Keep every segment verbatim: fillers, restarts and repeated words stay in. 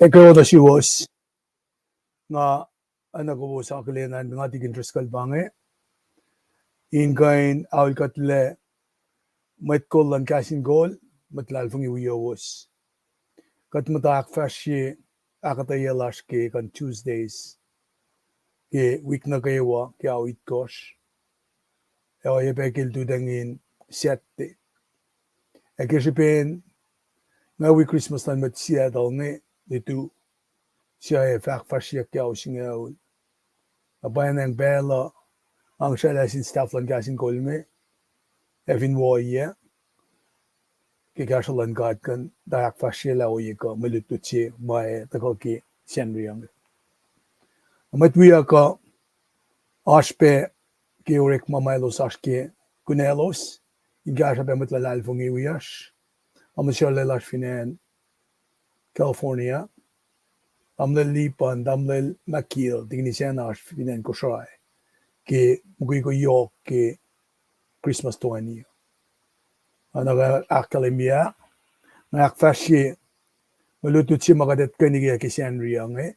Ekuh wo nuh suwos. Nga, oacna kowos akihlen an, nga Tikin Driscoll pa inge, in kuh in aol kuht lac mwet kol luhn Kahs in Kol, mwet luhlahlfongi wiowos. Kuht muhta ahkfahsrye ahkuhtweyac lasr ke kuh in Tuesdays ke wik nuh kwewa ke ao itkohsr, ac oacyacpac ke lututacng in Saturday. Ac ke srihpen nga wi Christmas luhn mwet Seattle inge, lutu se ac fah ahkfahsryeyuck ke ao singucul. Na pwacnwacng pacl uh nga sraclah sin staff luhn Kahs in Kol inge ac fin wo oyac ke kahsruh luhn God kuh in tuh ahkfahsryelah ohiyac kuh mwe lutlut se ma ac tuhkuh ke Sacnri inge. Mwet wiyuck uh, oasr pac ke orekma ma elos oasr ke kunaclos in kahsruh pac mwet luhlahlfongi wiyacsr. Tamuhlwel Sharlel lasr fin acn California, Tamuhlwel Lipan, Tamuhlwel Makil, Tikin Isacna oasr fin acn Kosrae, ke mukwikwi yohk ke Christmas toeni. Oacna ke ahkkahlwemye, nga ahkfahsrye mwe lutlut se ma kuht etuhkweni ke, ke Sacnri inge,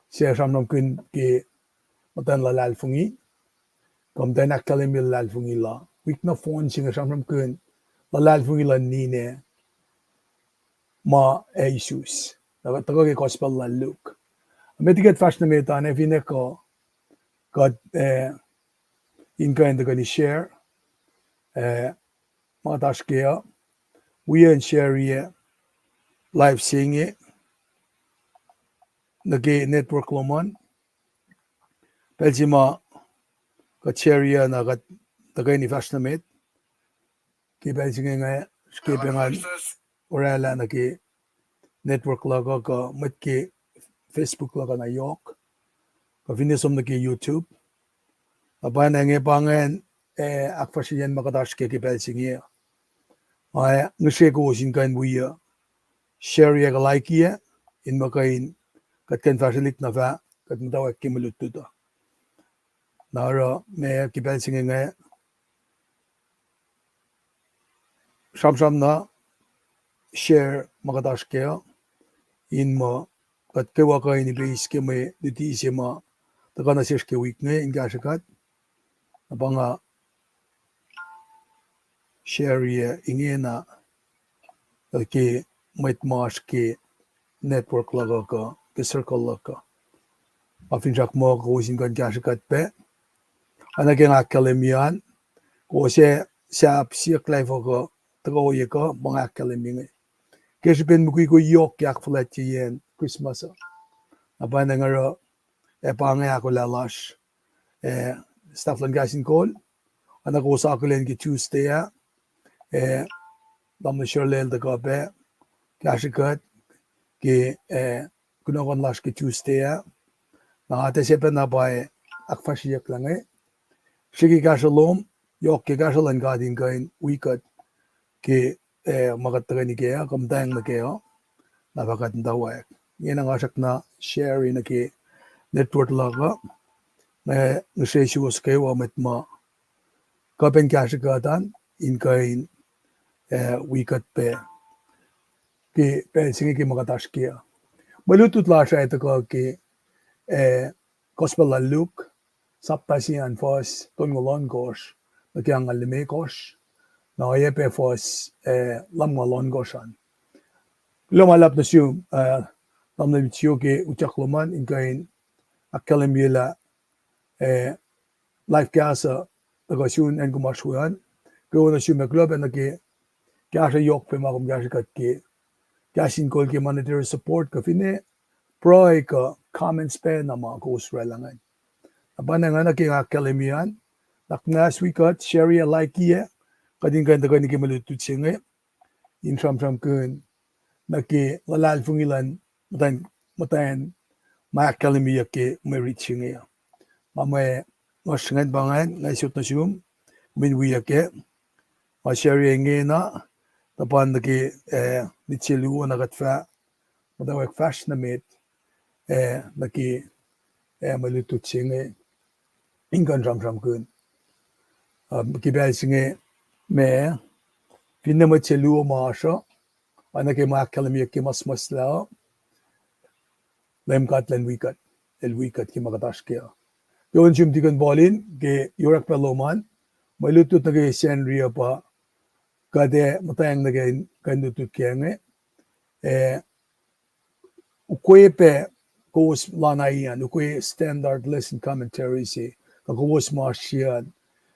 se sramsramkihn ke muhtwacn luhlahlfongi, kuh muhtwacn ahkkahlwemye luhlahlfongi la. Wik nohfohn se inge sramsramkihn luhlahlfongi luhn ninac ma ac isus. Na kuht tuhkuh ke Gospel lal Luke. Met liki kuht fahsr nuh met an, ac finne kuh kuht, eh, in kuh in tuhkweni share, eh, ma kuht oasr kac uh, wi in share-ye live se inge nuh ke network lom an. Pacl se ma kuht share-ye uh na kuht tuhkweni fahsr nuh met ke pacl se inge, nga srihke pac ngan oraclah nuh ke network luhk uh kuh mwet ke Facebook luhk uh na yohk, kuh finne som nuh ke YouTube. Na pwacnwacng pa ingacn, eh, ahkfahsryeyacn ma kuht oasr kac ke pacl se inge. Ac ngihsre kowos in kuh in wi uh share-ye kuh like-ye, in muh kuh in kuht kuh in fahsrwelihk na fah kuht muhtwacwacack ke mwe lutlut uh. Na oruh ma ke pacl se inge nga sramsram na share ma kuht oasr kac uh, in muh kuht kwewa kuh in ipeis ke mwe luti se ma tuhkuh nuh sesr ke wik inge in kahsrwe kuht. Na pa nga share-ye ingena ke mwet ma oasr ke network luhk uh kuh ke circle luhk uh. Ac finsrak muh kowos in kuh in kahsrwe kuht pac. Oacna ke nga ahkkahlwemye an, kowos ac sahp siyuck lah efuh kuh tuhkuh ohiyac kuh ma nga ahkkahlwemye inge. Ke srihpen mukwikwi yohk ke ahkfuhlwactyeyacn Christmas uh, na pwacnwacng oruh, ac pa inge ahkolah lasr, eh, staff luhn Kahs in Kol, oacna kowos akihlen ke Tuesday ah, eh, Tamuhlwel Sharlel tuhkuh pac kahsrwe kuht ke, eh, kunohkohn lasr ke Tuesday ah. Na atac se pacna pa ahkfahsryeyuck lah inge. Srihke kahsruh lom, yohk ke kahsruh luhn God in kuh in wi kuht ke, eh, ma kuht tuhkweni kac uh, kuh muhtwacng nuh kac uh, na fah kuht muhtwacwacack. Ingena nga srackna share nuh ke network luhk uh, nga ngihsre suwos kwewa mwet ma kuh pac in kahsrwe kuht an, in kuh in, eh, wi kuht pac ke pacl se inge ke ma kuht oasr kac uh. Mwe lutlut lasr uh tuhkuh ke, eh, Gospel lal Luke, sapta se an, fuhs tolngoul ohnkohsr nuh ke angngaul limekohsr, na oacyacpac fuhs, eh, lumngaul ohnkohsr an. Kuloh ma luhlahp nuh sum, eh, Tamuhlwel Mitchio ke utyak lom an in kuh in ahkkahlwemye lah, eh, live cast uh tuhkuh sun acn kom oasr we an. Kuloh nuh sum ac kuloh pac nuh ke kahsruh yohk pac ma kom kahsrwe kuht ke Kahs in Kol ke monetary support kuh finne pruhe kuh comments pacna ma kowos oraclah ingacn. Na pa ingacn, oacna ke nga ahkkahlwemye an, nuhnak muhnahs wi kuht share-ye, like-ye, kuht in kuh in tuhkweni ke mwe lutlut se inge in sramsramkihn nuh ke luhlahlfongi luhn muhtwacn, muhtwacn ma ahkkahlwemyeyuck ke mwe rit se inge. Ma mwe ngohsr ingacn pa ingacn, nga sot nuh sum, kom in wiyuck kac. Nga share-ye ingena, tuhpan nuh ke, eh, minit se luo na kuht fah muhtwacwacack fahsr nuh met, eh, nuh ke, eh, mwe lutlut se inge in kuh in sramsramkihn. Ah, ke pacl se inge ma, finne mwet se luo ma oasr uh, oacna ke ma ahkkahlwemyeyuck ke ma suhmuhslah uh, Leum God El wi kuht, El wi kuht ke ma kuht oasr kac. Ke on sum Deacon Paul in ke yohk pac lom an, mwe lutlut nuh ke Sacnri uh pa kuht ac muhtweng nuh ke kuh in lutlut ke inge, ac ukwe pac kowos lana ian, ukwe standard lesson commentary se, kuh kowos ma oasr ian,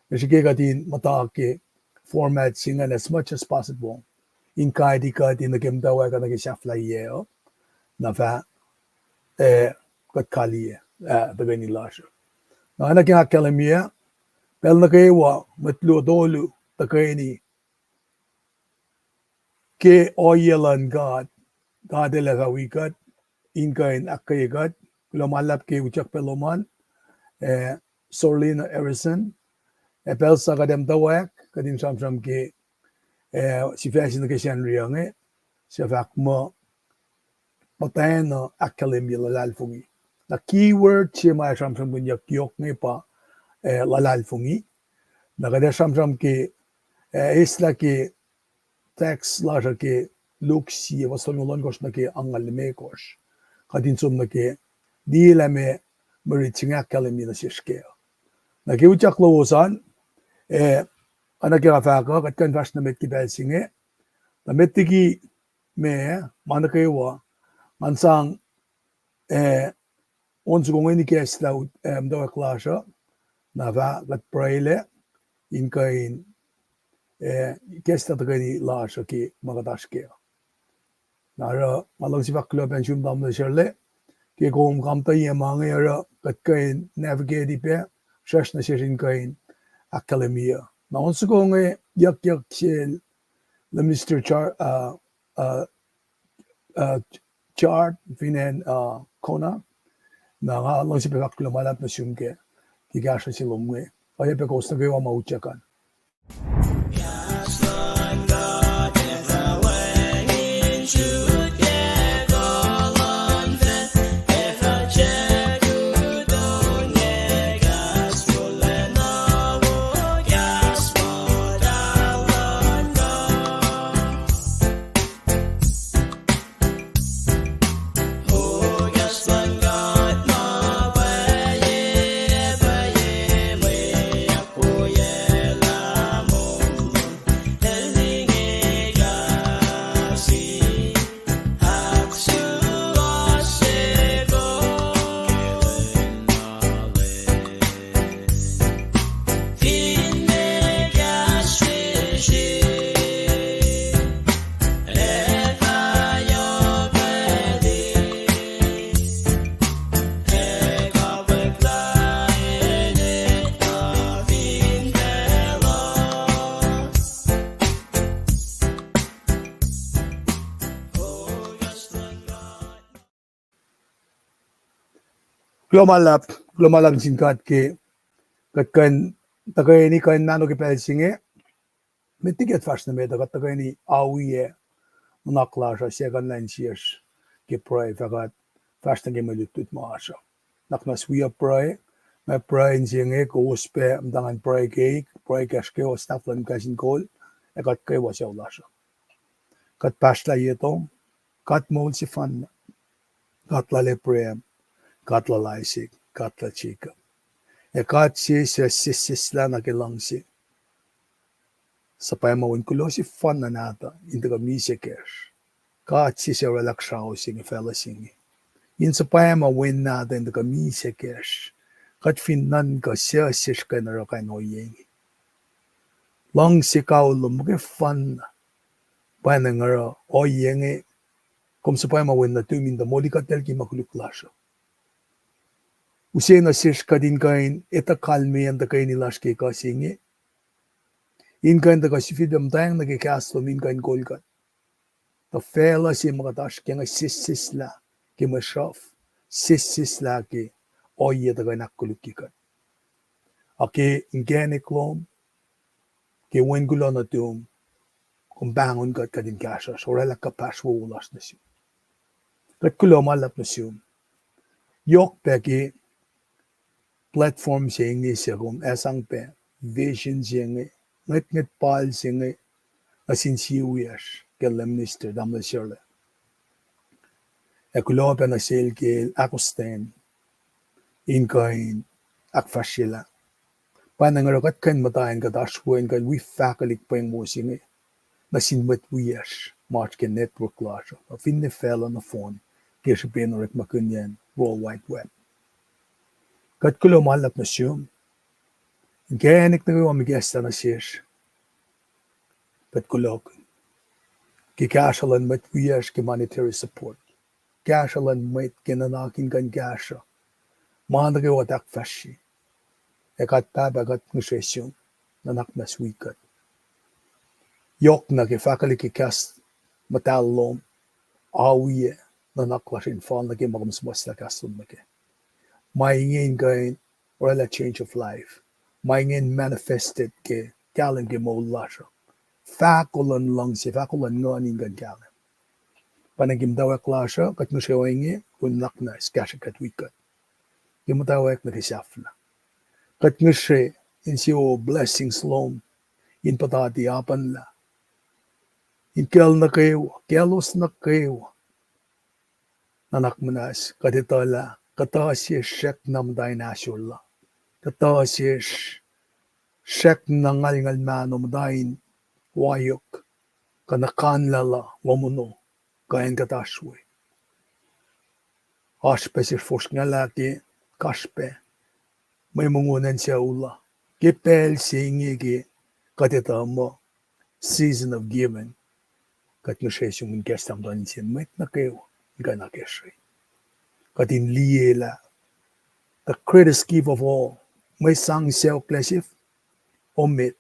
ac srihke kuht in muhta ke format se ingacn as much as possible in guide kuht in nuh ke muhtwacwacack, nuh ke sahflahiyac uh, na fah, eh, kuht kaliyac, ah, tuhkweni lasr uh. Na oacna ke nga ahkkahlwemye, pacl nuh kwewa mwet luo tolu tuhkweni ke ohiyac luhn God, God El ac fah wi kuht in kuh in ahkkweye kuht. Kuloh ma luhlahp ke utyak pac lom an, eh, Sorlina Harrison, ac pacl sa kuht ac muhtwacwacack, kuht in sramsram ke, eh, sifac se nuh ke Sacnri uh inge, suc fahk muh, muhtwacn uh ahkkahlwemye luhlahlfongi. Na keyword se ma ac sramsramkihnyuck yohk inge pa, eh, luhlahlfongi. Na kuht ac sramsram ke, eh, eislah ke text lasr uh ke Luke sie, fuhs tolngoul ohnkohsr nuh ke angngaul limekohsr. Kuht in som nuh ke liyelah ma mwe rit se inge ahkkahlwemye nuh sesr kac. Na ke utyak lowos an, eh, oacna ke nga fahk uh, kuht kuh in fahsr nuh met ke pacl se inge. Na met liki ma, ma nuh kwewa, ngan sang, eh, on soko inge in ikacslah, eh, muhtwacwacack lasr uh, na fah kuht pruhelac in kuh in, eh, ikacslah tuhkweni lasr uh ke ma kuht oasr kac. Na oruh nga luhngse fahk kuloh pac nuh sum tamuhlwel Sarla, ke kom kamtuh ye ma inge oruh kuht kuh in navigate pac, sracsr nuh sesr in kuh in ahkkahlwemye. Na on soko inge yuckyak sel Minister Char-, uh, uh, uh, Chart fin acn, uh, Kona. Na nga luhngse pac fahk kuloh ma luhlahp nuh sum ke, ke kahsruh se lom inge. Oacyacpac kowos nuh kwewa ma utyak an. Kuloh ma luhlahp, kuloh ma luhlahp nuh sin God ke kuht kuh in tuhkweni kuh in mahno ke pacl se inge. Met liki kuht fahsr nuh met uh, kuht tuhkweni awiyac nuhnak lasr uh, second line siyacsr ke pruhe, fah kuht fahsr nuh ke mwe lutlut ma oasr uh. Nuhnak muhnahs wi uh pruhe, ma pruhe in se inge, kowos pac muhta ngan pruhe keik, pruhe kahs kwewa, staff luhn Kahs in Kol, ac kuht kwewa sucu lasr uh. Kuht pahsrlah ye tom, God moul sefanna, God lal Abraham, God lal Isaac, God lal Jacob. Ac God se suc sesseslah nuh ke luhngse, suhpwacma wen kuloh sefanna nahtuh in tuhkuh misac kacsr. God se suc oraclah srao se inge, facluh se inge, in suhpwacma wen nahtuh in tuhkuh misac kacsr. Kuht fin nuhnkuh suc sesr kuh in oruh kain ohiyac inge. Luhngse kaol lom muhkefanna pwacnwacng oruh ohiyac inge, kom suhpwacma wen nuhtum in tuh molikuhtlac ke ma koluk lasr uh. Use nuh sesr kuht in kuh in etuh kalmeyacn tuhkweni lasr ke kuh se inge, in kuh in tuhkuh sifilpac muhtweng nuh ke kahs lom in kuh in kol kuht. Tuh facluh se ma kuht oasr kac inge sesseslah ke mwe sruhf, sesseslah ke ohiyac tuhkuh in ahkkolukye kuht. Ac ke inkacnek lom, ke wen kuloh nuhtum, kom pahngon kuht, kuht in kahsruhsr, oraclah kuhpahsr wowo lasr nuh sum. Kuht kuloh ma luhlahp nuh sum. Yohk pac ke platform se inge suc kom sang pac vision se inge, ngwetngwet pal se inge, nuh sin sie wiyacsr ke Lay Minister Tamuhlwel Sarla. Ac kuloh pac nuh sel ke el ahkostwen in kuh in ahkfahsryelah. Pwacnwacng oruh kuht kuh in muhta in kuht oasr wo in kuh in wi fahkwelihk pwengmo se inge nuh sin mwet wiyacsr ma oasr ke network lasr uh, finne facluh nohfohn, ke srihpen orekmakihnyacn World Wide Web. Kuht kuloh ma luhlahp nuh sum. Inkacnek nuh kwewa ma ikacslah nuh sesr, kuht kuloh ke kahsruh luhn mwet wiyacsr ke monetary support, kahsruh luhn mwet ke nuhnak in kuh in kahsruh ma nuh kwewa kuht ahkfahsrye. Ac kuht Pahpah, kuht ngihsre sum, nuhnak muhnahs wi kuht. Yohk na ke fahkwelihk ke kahs muhtahl lom, oacyacpac nuhnak lasr in fal nuh ke ma kom suhmuhslah kahs lom nuh kac. Ma inge in kuh in oraclah change of life. Ma inge in manifested ke kahlwem ke moul lasr uh. Fahko luhn luhngse, fahko luhn nguhn in kuh in kahlwem. Pwacnwacng ke muhtwacwacack lasr uh, kuht ngihsre ohinge, kom nuhnak muhnahs kahsrwe kuht wi kuht ke muhtwacwacack nuh ke sahflah. Kuht ngihsre insewowo blessings lom in puhtati apuhnlah in kacl nuh kwewa, kaclos nuh kwewa. Nuhnak muhnahs kuht etuh lah kuhtuh sesr srackna muhta in ahsor la. Kuhtuh sesr srackna ngalngal mahno muhta in waok, kuh nuh kanlah la lohm ono, kuh acn kuht oasr we. Oasr pac sesr fosrngahlah ke kasrpac, mwe mongo nuh in sucu la, ke pacl se inge ke kuht etuh muh season of giving. Kuht ngihsre sum in kahs tamuhtuhn insin mwet nuh kwewa in kuh in akacsruhi. Kuht in liye lah the greatest gift of all, mwe sang sacohk lah sihk, oemeet,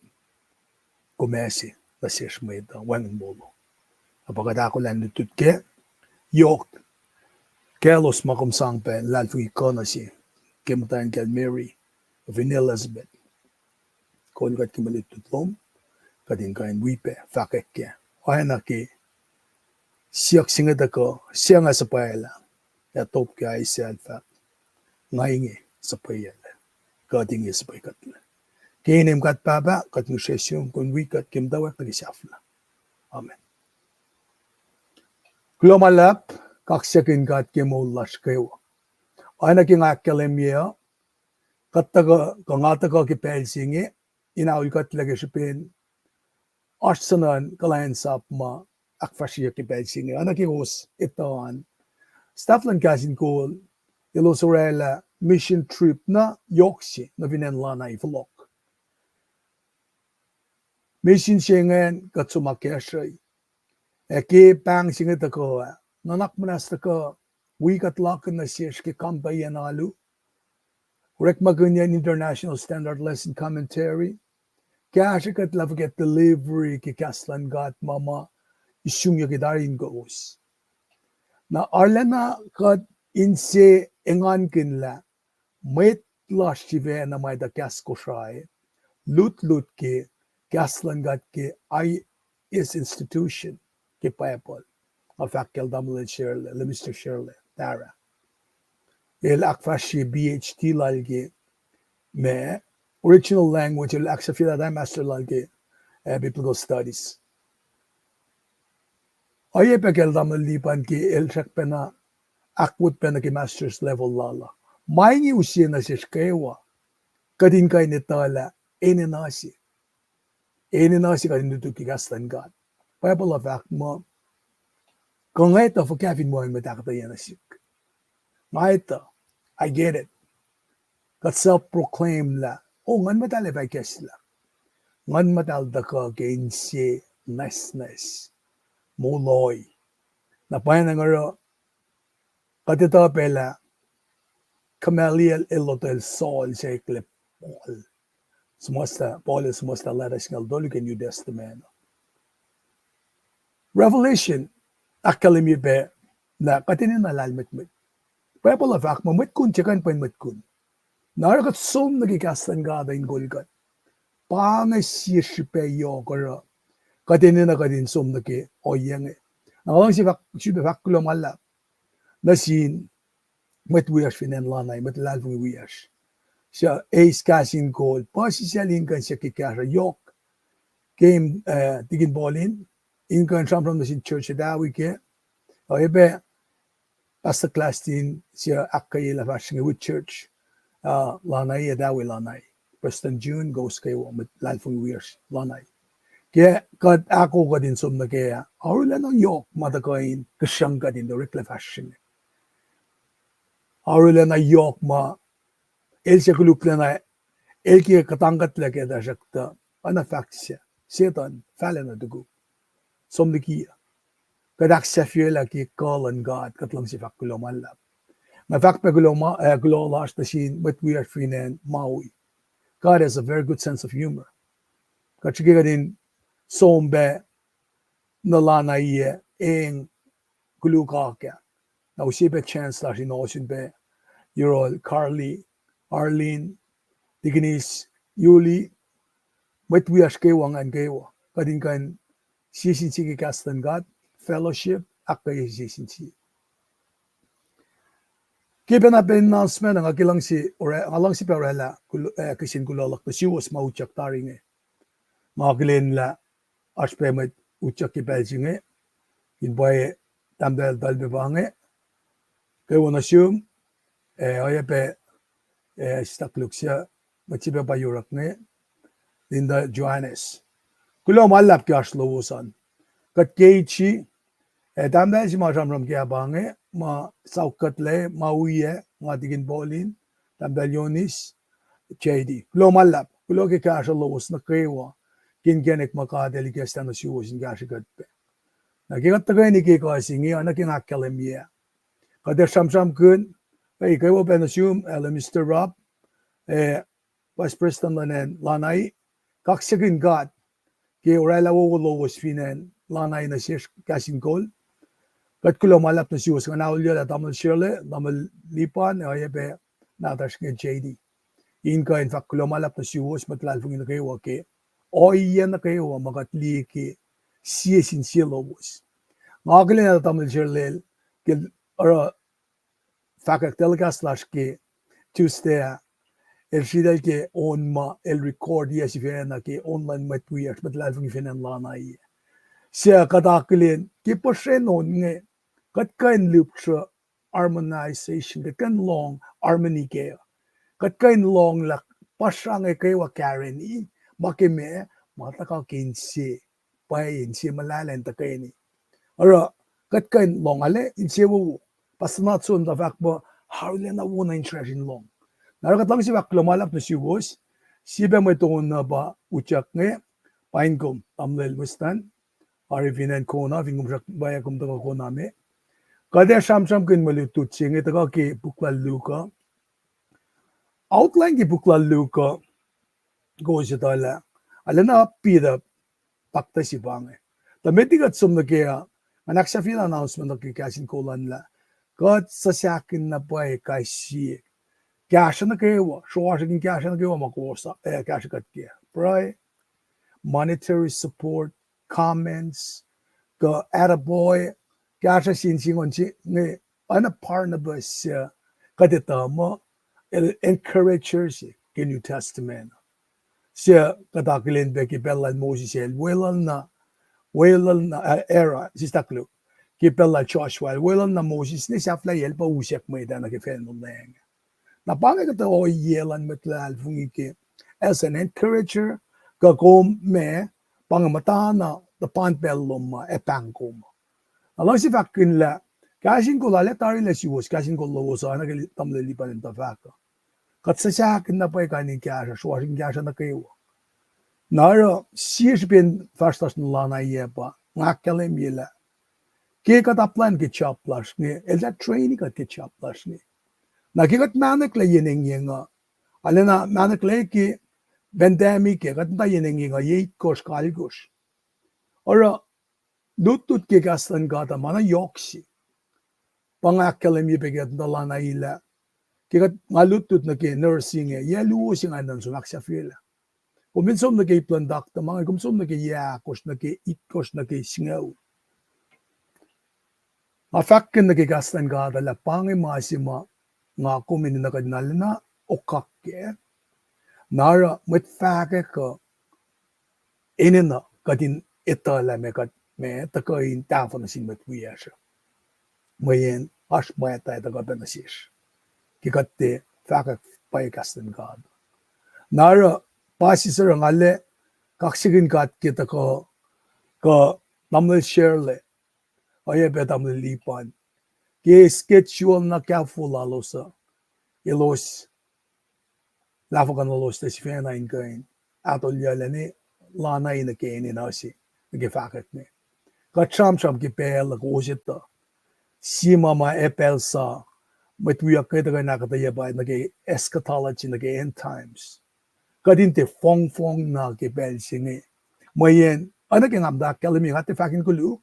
kom ase nuh sesr mwet uh wacngihn molo. Na pa kuht ahkolah in lutlut kac, yohk, kaclos ma kom sang pac luhlahlfongi kuh nuh se ke muhtwacn kacl Mary, fin Elizabeth. Kol kuht ke mwe lutlut lom, kuht in kuh in wi pac fahkwack kac. Oacna ke siyuck se inge tuhkuh, siyuck nga suhpwaclah, ac top ke Isaiah el fahk, nga inge, suhpweyuclac, kuht inge, suhpwekuhtlac. Ke inem kuht Pahpah, kuht ngihsre sum, kom wi kuht ke muhtwacwacack nuh ke sahflah. Amen. Kuloh ma luhlahp, kaksakihn God ke moul lasr kwewa. Oacna ke nga ahkkahlwemye uh, kuht tuhkuh, kuh nga tuhkuh ke pacl se inge in aol kuhtlac ke srihpen oasr suhnuhn kuhlwacnsap ma ahkfahsryeyuck ke pacl se inge. Oacna ke kowos etuh an, staff luhn Kahs in Kol elos orwaclah mission trip na yohk se nuh fin acn Lanai, fohlohk. Misin se ingacn kuht som akacsruhi. Ac ke pahng se inge tuhkuh ah, nuhnak muhnahs tuhkuh wi kuht lakihn nuh sesr ke kampare in alu, orekmakihnyacn International Standard Lesson Commentary, kahsrwe kuht lah fuhkah delivery ke kahs luhn God ma ma isungyucki tari in kowos. Na arulacna kuht inse engankihn lah mwet lasr sifacna ma etuh kahs Kosrae lutlut ke kahs luhn God ke highest institution ke Bible. Nga fahk kacl Tamuhlwel Shirley, Lemister Shirley Tara, el ahkfahsrye PhD lal ke ma original language, el ahksahfyelah master lal ke, eh, Biblical Studies. Oacyacpac kacl Tamuhlwel Lipan ke el srackpacna ahkwot pacna ke master's level lal uh. Ma inge use nuh sesr kwewa, kuht in kuh in etuh lah enenuh se, enenuh se kuht in lutlut ke kahs luhn God. Bible uh fahk muh, kuh nga etuh fuhkah fin ma mwet ahkuhtweyac nuh sihk? Nga etuh, I get it. Kuht self-proclaim lah, o, Nguhn Muhtahl ac fah ikacslah. Nguhn Muhtahl tuhkuh ke inse nwacsnwacs, moloi. Na pwacnwacng oruh kuht etuh pac lah Gamaliel el lotwel Saul se eklac Paul. Suhmuhslah, Paul el suhmuhslah letters singucul tolu ke New Testament. Revelation ahkkahlwemye pac lah kuht enenuh lahlmwetmwet. Bible uh fahk muh mwet kun tiac kuh in pwen mwet kun. Na oruh kuht som nuh ke kahs luhn God uh in kol kuht, pa inge sie srihpac yohk oruh kuht enenuh kuht in som nuh ke ohiyac inge. Na nga luhngse fahk, sifilpac fahk kuloh ma luhlahp nuh sin mwet wiyacsr fin acn Lanai, mwet luhlahlfongi wiyacsr, suc eis Kahs in Kol, puhsisacl in kuh in siyuck ke kahsruh yohk ke, eh, tikin Paul in, in kuh in sramsram nuh sin church etawi kac, oacyacpac pastor class in se ahkkweye lah fahsr inge with church, uh, Lanai, etawi Lanai. Prestuhn June, kowos kwewa, mwet luhlahlfongi wiyacsr Lanai. Ke kuht ahko kuht in som nuh ke ah, arulacna yohk ma tuhkuh in kihsruhng kuht in oreklac fahsr inge. Arulacna yohk ma el se koluklacna, el ke kuhtangkuhtlac ke tuhsruhktuh, oacna fahk se, Setuhn, fahlac nuh tukuk. Som liki uh. Kuht ahksahfyelah ke kuh luhn God, kuht luhngse fahk kuloh ma luhlahp. Nga fahk pac kuloh ma, eh, kuloh lasr nuh sin mwet wiyacsr fin acn Maui. God has a very good sense of humor. Kuht srihke kuht in som pac nuh Lanai ah, eng koluk oak ah. Na use pac chance lasr in ohsun pac yohrohl Carly, Arlene, Tikinis, Yuli, mwet wiyacsr kwewa, ngan kwewa. Kuht in kuh in sie sin sie ke kahs luhn God, fellowship, ahkkweye sie sin sie. Ke pacna pac announcement, nga ke luhngse, nga luhngse pac orwaclah, eh, kihsen kuloh luhk nuh suwos ma utyak tari inge. Nga akihlen lah oasr pac mwet utyak ke pacl se inge, in pwacye tahmtahel tuhlpac pa inge, kwewa nuh sum, eh, oacyacpac, eh, sister Luke se, mwet se pac pa yuruk inge, Linda Johannes. Kuloh ma luhlahp ke oasr lowos an. Kuht keisi, eh, tahmtahel se ma sramsram ke ah pa inge, ma saukkuhtlac, ma wiyac, nga Tikin Paulin, tahmtahel Yonis, J D. Kuloh ma luhlahp, kuloh ke kahsruh lowos nuh kwewa, ke inkacnek ma God El ikacslah nuh suwos in kahsrwe kuht pac. Na ke kuht tuhkweni ke kuh se inge, oacna ke nga ahkkahlwemye, kuht ac sramsramkihn, eh, kwewa pac nuh sum, el Mister Rob, eh, Vice President luhn acn Lanai, kaksakihn God ke orwaclah wowo lowos fin acn Lanai nuh sesr kahs in kol. Kuht kuloh ma luhlahp nuh suwos, nga auliyalah tamuhlwel Shirley, tamuhlwel Lipan, ac oacyacpac nahtuhsr inge J D. In kuh in fahk kuloh ma luhlahp nuh suwos mwet luhlahlfongi nuh kwewa ke ohiyac nuh kwewa ma kuht liye ke sie sin sie lowos. Nga akihlen tamuhlwel Shirley ke oruh fahkwack telecast lasr ke Tuesday ah, el sritacl ke on ma el record yac sifacna ke on luhn mwet wiyacsr, mwet luhlahlfongi fin acn Lanai. Suc kuht akihlen ke puhsren on inge, kuht kuh in lihpsruh harmonization, kuht kuh in lohng harmony kac. Kuht kuh in lohng lah puhsra inge kwewa kareni, ma ke ma, ma tuhkuh ke inse, pwacye inse muhlahlahn tuhkweni. Oruh, kuht kuh in lohng arlac insewowo. Pastor Natson tuh fahk muh, arulacna wo na in sracsr in lohng. Na oruh kuht luhngse fahk kuloh ma luhlahp nuh suwos, sie pac mwet on uh pa utyak inge, paing kom, tamuhlwel Westan, ari fin acn Kona, fin kom srack pwacye kom tuhkuh Kona me. Kuht ac sramsramkihn mwe lutlut se inge tuhkuh ke puk lal Luke uh. Outline ke puk lal Luke uh, kowos etuh lah, arulacna upbeat uh, paktuhsi pa inge. Tuh met liki kuht som nuh ke uh, nga ahksahfyelah announcement uh ke kahs in kol an lah, kuht suhsahkihn na pwacye kais sie kahsruh nuh kwewa, sroasrihk in kahsruh nuh kwewa ma kowos, eh, kahsruh kuht ke. Pruhe, monetary support, comments, kuh attaboy, kahsruh sin singon se inge, oacna Barnabas, uh, kuht etuh muh, el encourager se ke New Testament. Suc kuht akihlen pac ke pacl lal Moses el weluhlna, weluhlna, uh, Aaron, sister Luke, ke pacl lal Joshua el weluhlna Moses ne sahflahiyac el pa usack mwet ah nuh ke facluh lucng. Na pa inge kuhtuh ohiyac luhn mwet luhlahlfongi ke, as an encourager, kuh kom ma, pa inge muhtana, tuh pa in pacl lom ma ac pahng kom. Na luhngse fahkkihn lah, kahs in kol arlac tarilac suwos, kahs in kol lowos uh, oacna ke tamuhlwel Lipan el tuh fahk uh. Kuht suhsahkihn na pwacye kain in kahsruh, sroasrihk in kahsruh nuh kwewa. Na oruh sie srihpen fahsr lasr nuh Lanai ah pa, nga ahkkahlwemye lah, ke kuht apply ke job lasr inge, eltahl train kuht ke job lasr inge. Na ke kuht mahneklac yen engyeng uh, arulacna mahneklac ke pandemic ah, kuht muhta yen engyeng uh, yac itkohsr, kalkohsr. Oruh, lutlut ke kahs luhn God uh ma na yohk se. Pa nga ahkkahlwemye pac ke kuht muhta Lanai lah, ke kuht, nga lutlut nuh ke nursing ah, yac luo se nga enenuh in som ahksahfyelah. Kom fin som nuh ke ip luhn doctor ma inge, kom som nuh ke yac ahkosr, nuh ke itkohsr, nuh ke singucul. Nga fahkkihn nuh ke kahs luhn God uh lah pa inge ma se ma nga kom enenuh kuht in arulacna okak kac. Na oruh mwet fahkwack uh enenuh kuht in etuh lah ma kuht ma tuhkuh in tahfuh nuh sin mwet wiyacsr uh. Mweyen oasr mwacta ac tuhkuh pac nuh sesr ke kuht tiac fahkwack pwacye kahs luhn God. Na oruh, pa sisor nga lac kaksakin God ke tuhkuh, kuh tamuhlwel Sherle, oacyacpac tamuhlwel Lipan, ke schedule na careful lalos uh, elos lahfuhkuhnuhlos tuh sifacna in kuh in ahtolyuclac ne lana in nuh ke enenuh se nuh ke fahkwack inge. Kuht sramsram ke pacl uh kowos etuh, sie ma ma ac pacl sa, mwet wiyuck inge tuhkuh in ahkuhtweyac pa nuh ke eschatology, nuh ke end times. Kuht in tiac fongfong na ke pacl se inge. Mweyen oacna ke nga muhta ahkkahlwemye, nga tiac fahk in koluk.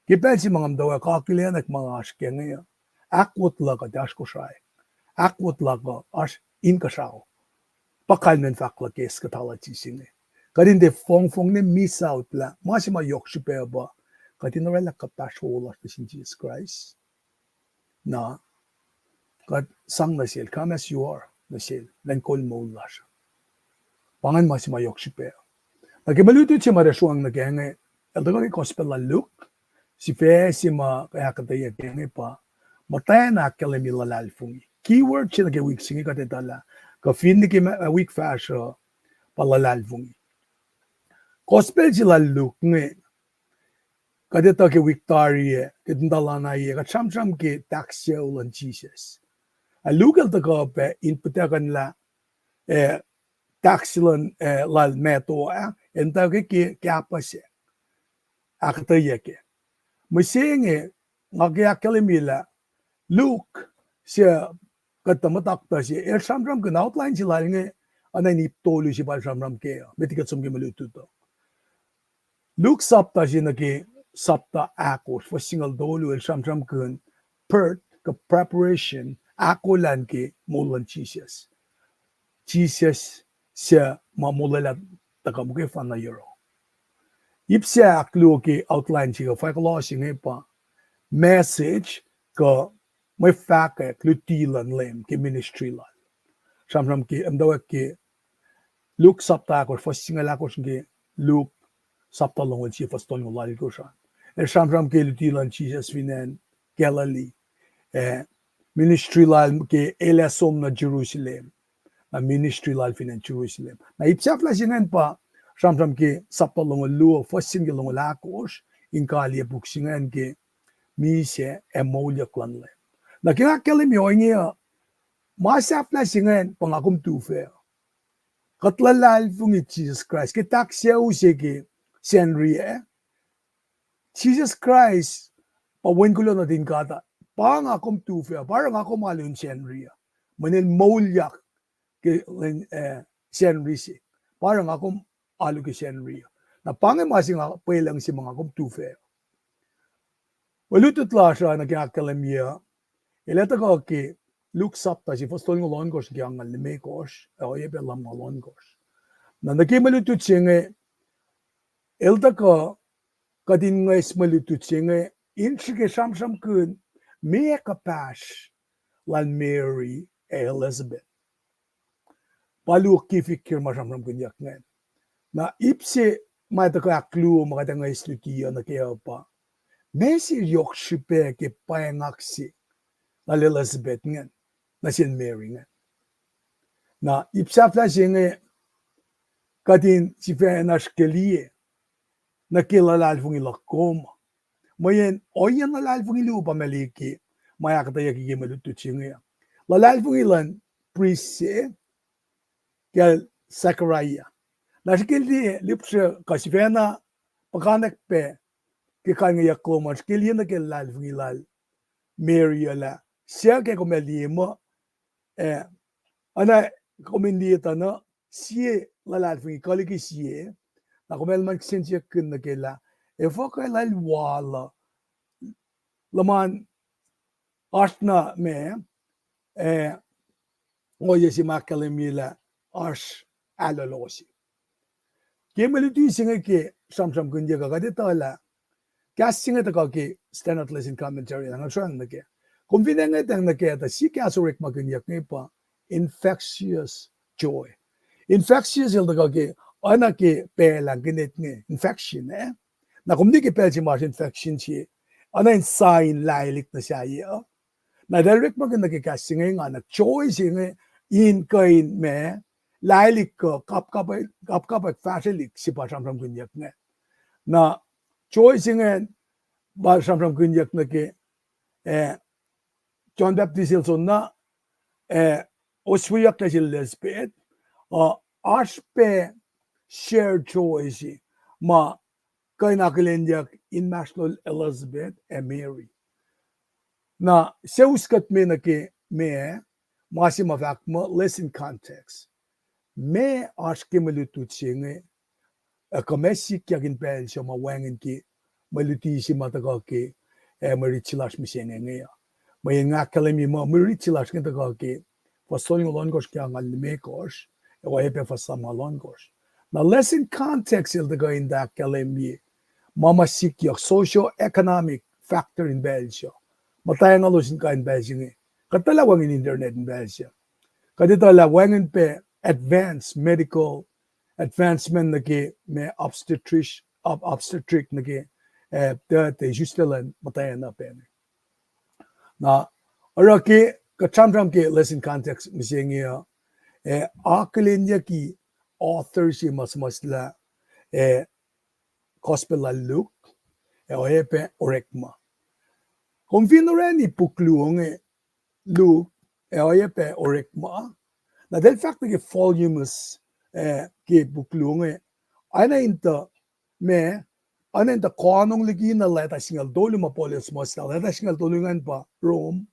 Ke pacl se ma nga muhtwacwacack akihlenak ma nga oasr kac inge uh, ahkwot luhk uh tiac oasr Kosrae. Ahkwot luhk uh oasr inkuhsrao. Pa kalmacn fahk luhk ke eschatology se inge. Kuht in tiac fongfong ne miss out lah ma se ma yohk srihpac pa kuht in oraclah kuhpahsr wowo lasr nuh sin Jisus Kraist. Na kuht sang nuh sel, come as you are nuh sel, elan kol moul lasr. Pa ingacn ma se ma yohk srihpac. Na ke mwe lutlut se ma tuh sruang nuh kac inge, el tuhkuh ke gospel lal Luke, sifac se ma kuh ahkuhtweyac kac inge pa, muhtwacn ahkkahlwemye luhlahlfongi. Keyword se nuh ke wik se inge kuht etuh lah, kuh finne ke ma-, wik fahsruh, pa luhlahlfongi. Gospel se lal Luke inge, kuht etuh ke wik tari ah, ke tuhlana ah, kuht sramsram ke tahk sucu luhn Jisus. Ac Luke el tuhkuh pac in puhtakuhnlah, eh, tahk se luhn, eh, lal Matthew ah, el muhtwacwacack ke kahpah se ahkuhtweyac kac. Mihsenge, nga ke ahkkahlwemye lah Luke, se kuht tuh muhtaktuh se, el sramsramkihn outline se lal inge, oacna in ip tolu se pa el sramsram kac uh, met liki kuht som ke mwe lutlut uh. Luke sapta se nuh ke sapta ahkosr, fuhs singucul tolu, el sramsramkihn birth kuh preparation, ahkolah ke moul luhn Jisus. Jisus se ma molwelah tuhkuh muhkwena nuh yohrohl. Ip se ahkluo ke outline se kuh fahk lal se inge pa message kuh mwe fahkwack luti luhn Leum ke ministry lal. Sramsram ke, muhtwacwacack ke Luke sapta ahkosr, fuhs singucul ahkosr, ke Luke sapta longoul sie, fuhs tolngoul alkosr an. El sramsram ke luti luhn Jisus fin acn Galilee, eh, ministry lal ke el ac som nuh Jerusalem. Na ministry lal fin acn Jerusalem. Na ip sahflah se ingacn pa sramsram ke sapta longoul luo, fuhs se nuh ke longoul ahkosr, in kaliyac puk se ingacn ke misac ac moulyak luhn Leum. Na ke nga ahkkahlwemye ohinge uh, ma sahflah se ingacn pa nga kom tufah. Kuht luhlahlfongi Jisus Kraist ke tahk sucu se ke Sacnri ah. Jisus Kraist pa Wen kuloh nuhtin God, pa nga kom tufah, pa oruh nga kom alu in Sacnri uh. Mweyen el moulyak ke lwen, eh, Sacnri se. Pa oruh nga kom alu ke Sacnri uh. Na pa inge ma se nga pwelucng se ma nga kom tufah. Mwe lutlut lasr uh nuh ke ahkkahlwemye uh, el ac tuhkuh ke Luke sapta se, fuhs tolngoul ohnkohsr nuh ke angngaul limekohsr, ac oacyacpac lumngaul ohnkohsr. Na nuh ke mwe lutlut se inge, el tuhkuh kuht in ngwes mwe lutlut se inge in srihke sramsramkihn meac kuhpahsr lal Mary ac Elizabeth. Pa luo kifikir ma sramsramkihnyuck ingacn. Na ip se ma tuhkuh ahkluo ma kuht ac ngwes luti uh nuh kac uh pa, meac se yohk srihpac ke pwacngack se lal Elizabeth ingacn nuh sin Mary ingacn. Na ip sahflah se inge kuht in sifacna srihke liye nuh ke luhlahlfongi luhk kom. Mweyen ohiyacn luhlahlfongi luo pa ma liki ma ahkuhtweyucki ke mwe lutlut se inge. Luhlahlfongi luhn prist se, kacl Zechariah. Na srihke liye lihpsre kuh sifacna puhkantwen pac ke kalngeyuck lom an, srihke liye nuh ke luhlahlfongi lal Mary uh lah, suc ke kom ac liye muh, eh, oacna kom in liye tuh na, sie luhlahlfongi kuh liki sie, na kom ac luhman kihsen siyuck nuh ke lah, efuh kuh lal wal uh, luhman oasr na ma, eh, ohiyac se ma ahkkahlwemye lah oasr ahlohloh se. Ke mwe luti se inge ke sramsramkihnyuck uh kuht etuh lah kahs se inge tuhkuh ke Standard Lesson Commentary, na nga sruhang nuh kac. Kom fin ngwetacng nuh kac tuh sie kahs orekmakihnyuck inge pa infectious joy. Infectious el tuhkuh ke, oacna ke pacl an kinet inge, infection, eh? Na kom liye ke pacl se ma oasr infection se, oacna in sign lahlihk nuh sahyac uh. Na eltahl orekmakihn nuh ke kahs se inge nga nuh, joy se inge in kuh in ma, laelik kuh kapkapwack, kapkapwack fahsrwelihk se pa sramsramkihnyuck inge. Na joy se inge pa sramsramkihnyuck nuh ke, eh, John Baptist el soenna, eh, osweyucklah sel Elizabeth, uh, oasr pac share joy se ma kuh in akihlenyuck inmahsrlol Elizabeth ac Mary. Na suc us kuht me nuh ke ma, ma se ma fahk muh lesson context. Ma oasr ke mwe lutlut se inge, ac kuh ma sikyak in pacl se ma wacngihn ke mwe luti se ma tuhkuh ke, ac mwe rit se lasr mihsenge inge uh. Mweyen nga ahkkahlwemye muh mwe rit se lasr inge tuhkuh ke fuhs tolngoul ohnkohsr ke angngaul limekohsr, ac oacyacpac fuhs lumngaul ohnkohsr. Na lesson context el tuhkuh in tuh ahkkahlwemye ma ma sikyak, socio-economic factor in pacl se. Muhtwacngahlos in kain pacl se inge. Kuht etuh lah wacngihn internet in pacl se. Kuht etuh lah wacngihn pac advanced medical advancement nuh ke ma obstetric, ob-, obstetric nuh ke, eh, tuh, tuh isuslac luhn muhtwacn uh pacna. Na oruh ke kuht sramsram ke lesson context mihsenge uh, eh, akihlenyucki author se ma suhmuhslah, eh, Gospel lal Luke, ac oacyacpac Orekma. Kom fin orani puk luo inge, Luke, ac oacyacpac Orekma, na eltahl fahk nuh ke volumes, eh, ke puk luo inge, oacna in tuh, ma, oacna in tuh konong liki na leta singucul tolu ma Paul el suhmuhslah, leta singucul tolu ingacn pa Rome,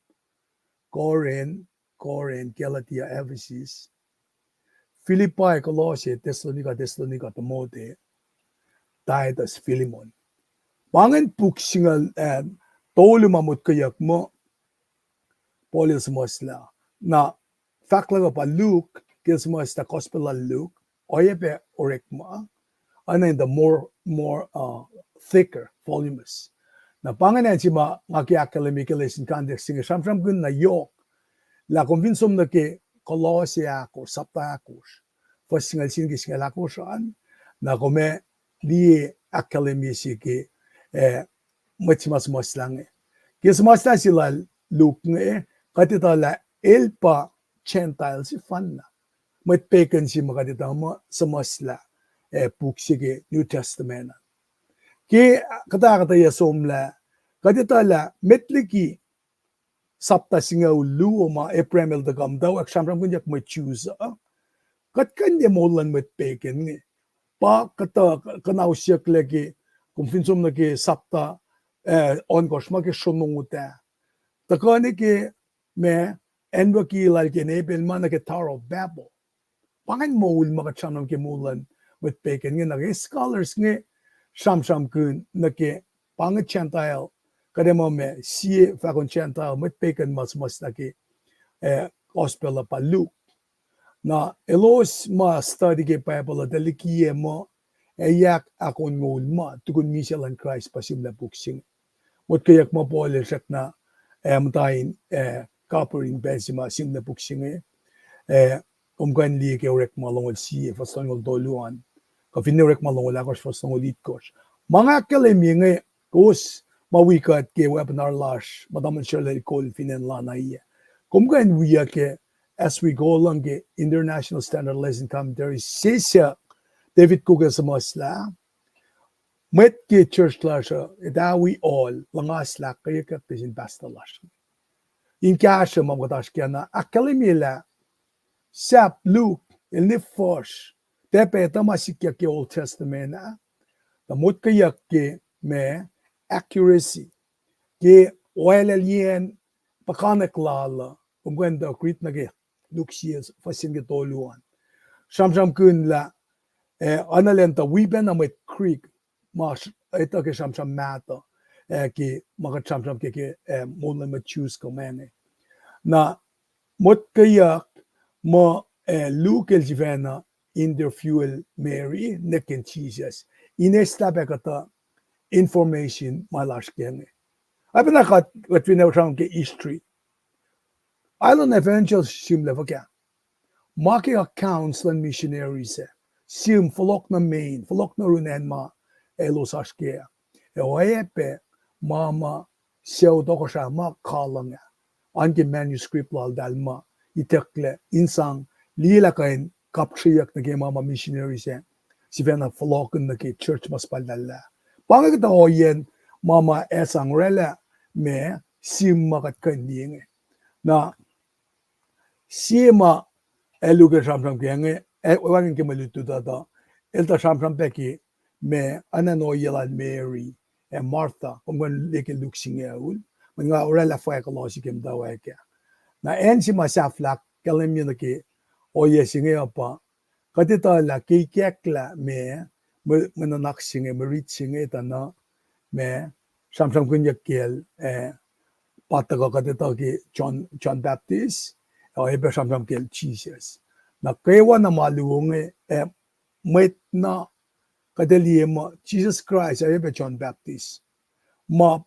Corinth, Corinth, Galatia, Ephesus, Philippi, Kolosse, Thessalonica, Thessalonica, Timote, Titus, Philemon. Pa ingacn puk singucul, eh, tolu ma motkweyuck muh Paul el suhmuhslah. Na fahk luhk uh pa Luke, ke el suhmuhslah Gospel lal Luke, oacyacpac Orekma, oacna in tuh more, more, uh, thicker, voluminous. Na pa ingacn acn se ma nga ke ahkkahlwemye ke lesson context se inge, sramsramkihn na yohk lah kom fin som nuh ke Kolosse ahkosr, sapta ahkosr, fuhs singucul sie nuh ke singucul ahkosr an, na kom ac liye ahkkahlwemye se ke, eh, mwet se ma suhmuhslah inge. Ke suhmuhslah se lal Luke inge, kuht etuh lah el pa Gentile sefanna. Mwet pagan se ma kuht etuh muh suhmuhslah, eh, puk se ke New Testament an. Ke kuht ahkuhtweyac somlah, kuht etuh lah met liki sapta singucul luo ma Abraham el tuhkuh muhtwacwacack sramsramkihnyuck mwet Jews uh, kuht kuh in liye moul luhn mwet pagan inge. Pa kuhtuh kuhnahosyucklac ke, kom fin som nuh ke sapta, eh, ohnkohsr ma ke sronot ah. Tuhkuh nuh ke ma, acnwucki lal Ken Abel ma nuh ke Tower of Babel. Pa ingacn moul ma kuht sramsram ke moul luhn mwet pagan inge, na ke scholars inge sramsramkihn nuh ke pa inge Gentile, kuht ac muh ma sie fahkon Gentile, mwet pagan ma suhmuhslah ke, eh, gospel uh pa Luke. Na elos ma study ke Bible uh tuh likiyac muh ac yak ahkonngoul ma tukun misac luhn Kraist pa sihmlac puk se inge. Motkweyuck muh Paul el srackna, eh, muhta in, eh, kapihr in pacl se ma sihmlac puk se inge, eh, kom kuh in liye ke Orekma longoul sie, fuhs longoul tolu an, kuh finne Orekma longoul ahkosr, fuhs longoul itkohsr. Ma nga ahkkahlwemye inge, kowos ma wi kuht ke webinar lasr, ma tamuhlwel Sherlel kol fin acn Lana ah, kom kuh in wiyuc ke as we go along ke International Standard Lesson Commentary, sessuk David Cook el suhmuhslah, mwet ke church lasr uh, etuh wi ol, luhngaslah, ahkkweyeyuck nuh sin pastor lasr in kahsruh ma kuht oasr kac na ahkkahlwemye lah sahp Luke el ne fuhsr, tiac pac etuh ma sikyak ke Old Testament ah, tuh motkweyuck ke ma accuracy, ke oalacliyacn puhkanek lal uh, kom kuh in tuh riti nuh ke Luke sie, fuhs sie nuh ke tolu an. Sramsramkihn lah, eh, oacna lwen tuh wi pacna mwet Greek ma etuh ke sramsram mahtuh, eh, ke ma kuht sramsram ke, ke, eh, moul luhn mwet Jews kuh ma inge. Na motkweyuck muh, eh, Luke el sifacna interviewel Mary, ninac kacn Jisus, in eislah pac kuhtuh information ma lasr ke inge. Oacpacna kuht, kuht fin sramsram ke history, Island Evangel sihmlac fuhkah? Ma ke accounts luhn missionary sac, sihm fohlohk nuh Maine, fohlohk nuh yurin acn ma elos oasr kac, ac oacyacpac ma ma sucu tohkohsrah ma kaluhng ah. oan ke manuscript laltahl ma itucklac in sang liyelah kuh in kapsreyuck nuh ke ma ma missionary sac sifacna fohlohkihn nuh ke church ma suhpaltahllah. Pa inge kuhtuh ohiyacn ma ma ac sang oraclah ma sim ma kuht kuh in liye inge. Na sie ma el luke sramsram ke inge, wacngihn ke mwe lutlut uh tuh el tuh sramsram pac ke ma oacna in ohiyac lal Mary ac Martha, kom kuh in liye ke Luke singucul, mweyen nga oraclah fwack losi ke muhtwacwacack ah. Na acn se ma sahflah ahkkahlwemye nuh ke ohiyac se inge uh pa, kuht etuh lah ke ikacklah ma, mwe nuhnak se inge, mwe rit se inge tuh na ma sramsramkihnyuck kacl, ah, pa tuhkuh kuht etuh ke John, John Baptist, oacyacpac sramsram kacl Jisus. Na kwewa na ma luo inge, ah, mwet na kuht ac liye muh Jisus Kraist oacyacpac John Baptist. Ma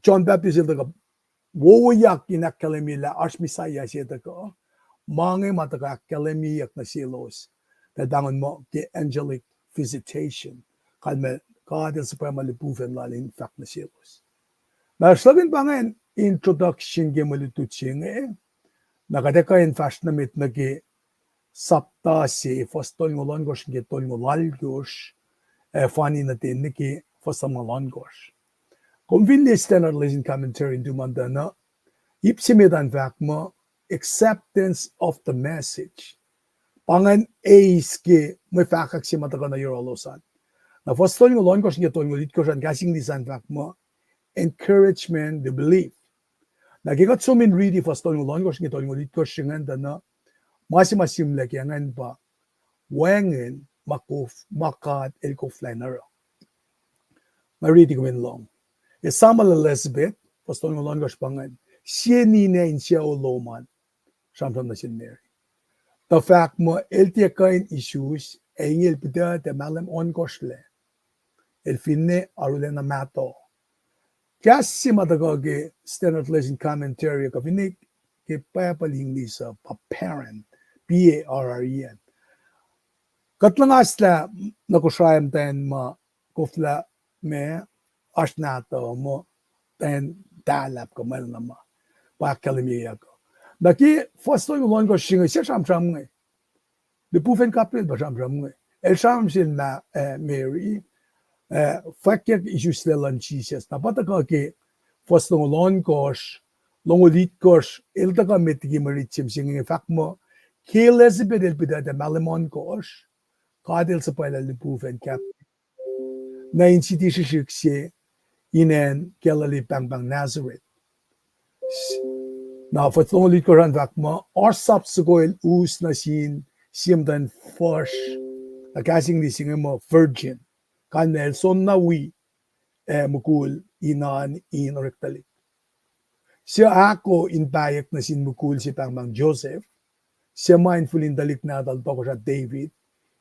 John Baptist el tuhkuh wowoyak in ahkkahlwemye lah oasr Messiah se tuhkuh. Ma inge ma tuhkuh ahkkahlwemyeyuck nuh selos, tuh pahngon muh ke angelic visitation. Kalmac God el suhpwacma lipufacn lal in fahk nuh selos. Na sruhkihn pa ingacn introduction ke mwe lutlut se inge, na kuht ac kuh in fahsr nuh met nuh ke sapta se, fuhs tolngoul ohnkohsr nuh ke tolngoul alkohsr, ah, fani nuh ten nuh ke fuhs tolngoul ohnkohsr. Kom fin liye Standard Lesson Commentary in tuman tuh na, ip se met an fahk muh acceptance of the message. Pa ingacn eis ke mwe fahkwack se ma tuhkuh nuh yohrohlos an. Na fuhs tolngoul ohnkohsr nuh ke tolngoul itkosr an kahs English an fahk muh encouragement to believe. Na ke kuht som in riti fuhs tolngoul ohnkohsr nuh ke tolngoul itkosr ingacn tuh na, ma se ma sihmlac ke ingacn pa wacngihn ma kof, ma God el koflah in oruh. Nga riti kom in lohng. Esam lal Elizabeth, fuhs tolngoul ohnkohsr pa ingacn, sie ninac insiyac lom an, sramsram nuh sel Mary, tuh fahk muh el tiac kuh in isus, ac inge el pihtuctuc mahlwem ohnkohsr lac, el finne arulacna mahtuh. Kahs se ma tuhkuh ke Standard Lesson Commentary, kuh finne ke Bible English uh pa barren, B A R R E N. Kuht luhngaslah nuh Kosrae muhtwacn ma koflah ma oasr nahtuh muh muhtwacn tahlahp kuh mwacl na ma pa ahkkahlwemyeyuck uh. Na ke fuhs tolngoul ohnkohsr se inge, sie sramsram inge. Lipufacn kapihl pa sramsram inge. El sramsram sel Ma-, ah, Mary, ah, fwackyuck isuslac luhn Jisus. Na pa tuhkuh ke fuhs longoul ohnkohsr, longoul itkosr, el tuhkuh met liki mwe rit se mihsenge inge fahk muh, ke Elizabeth el pihtuctuc mahlwem ohnkohsr, God el suhpwaclah lipufacn kapihl nuh in siti srihsrihk se in acn Galilee pahngpahng Nazareth. Na fuhs longoul itkosr an fahk muh, oasr sap soko el us nuh sin sie muhtwacn fuhsr, na kahs English se inge muh virgin. Kalmac el soenna wi, ah, mukul in oan in orek tuhlihk. Suc ahko in pahyuck nuh sin mukul se pahngpahng Joseph, suc ma in fihl in tuhlihk nahtuhl tohkohsrah David,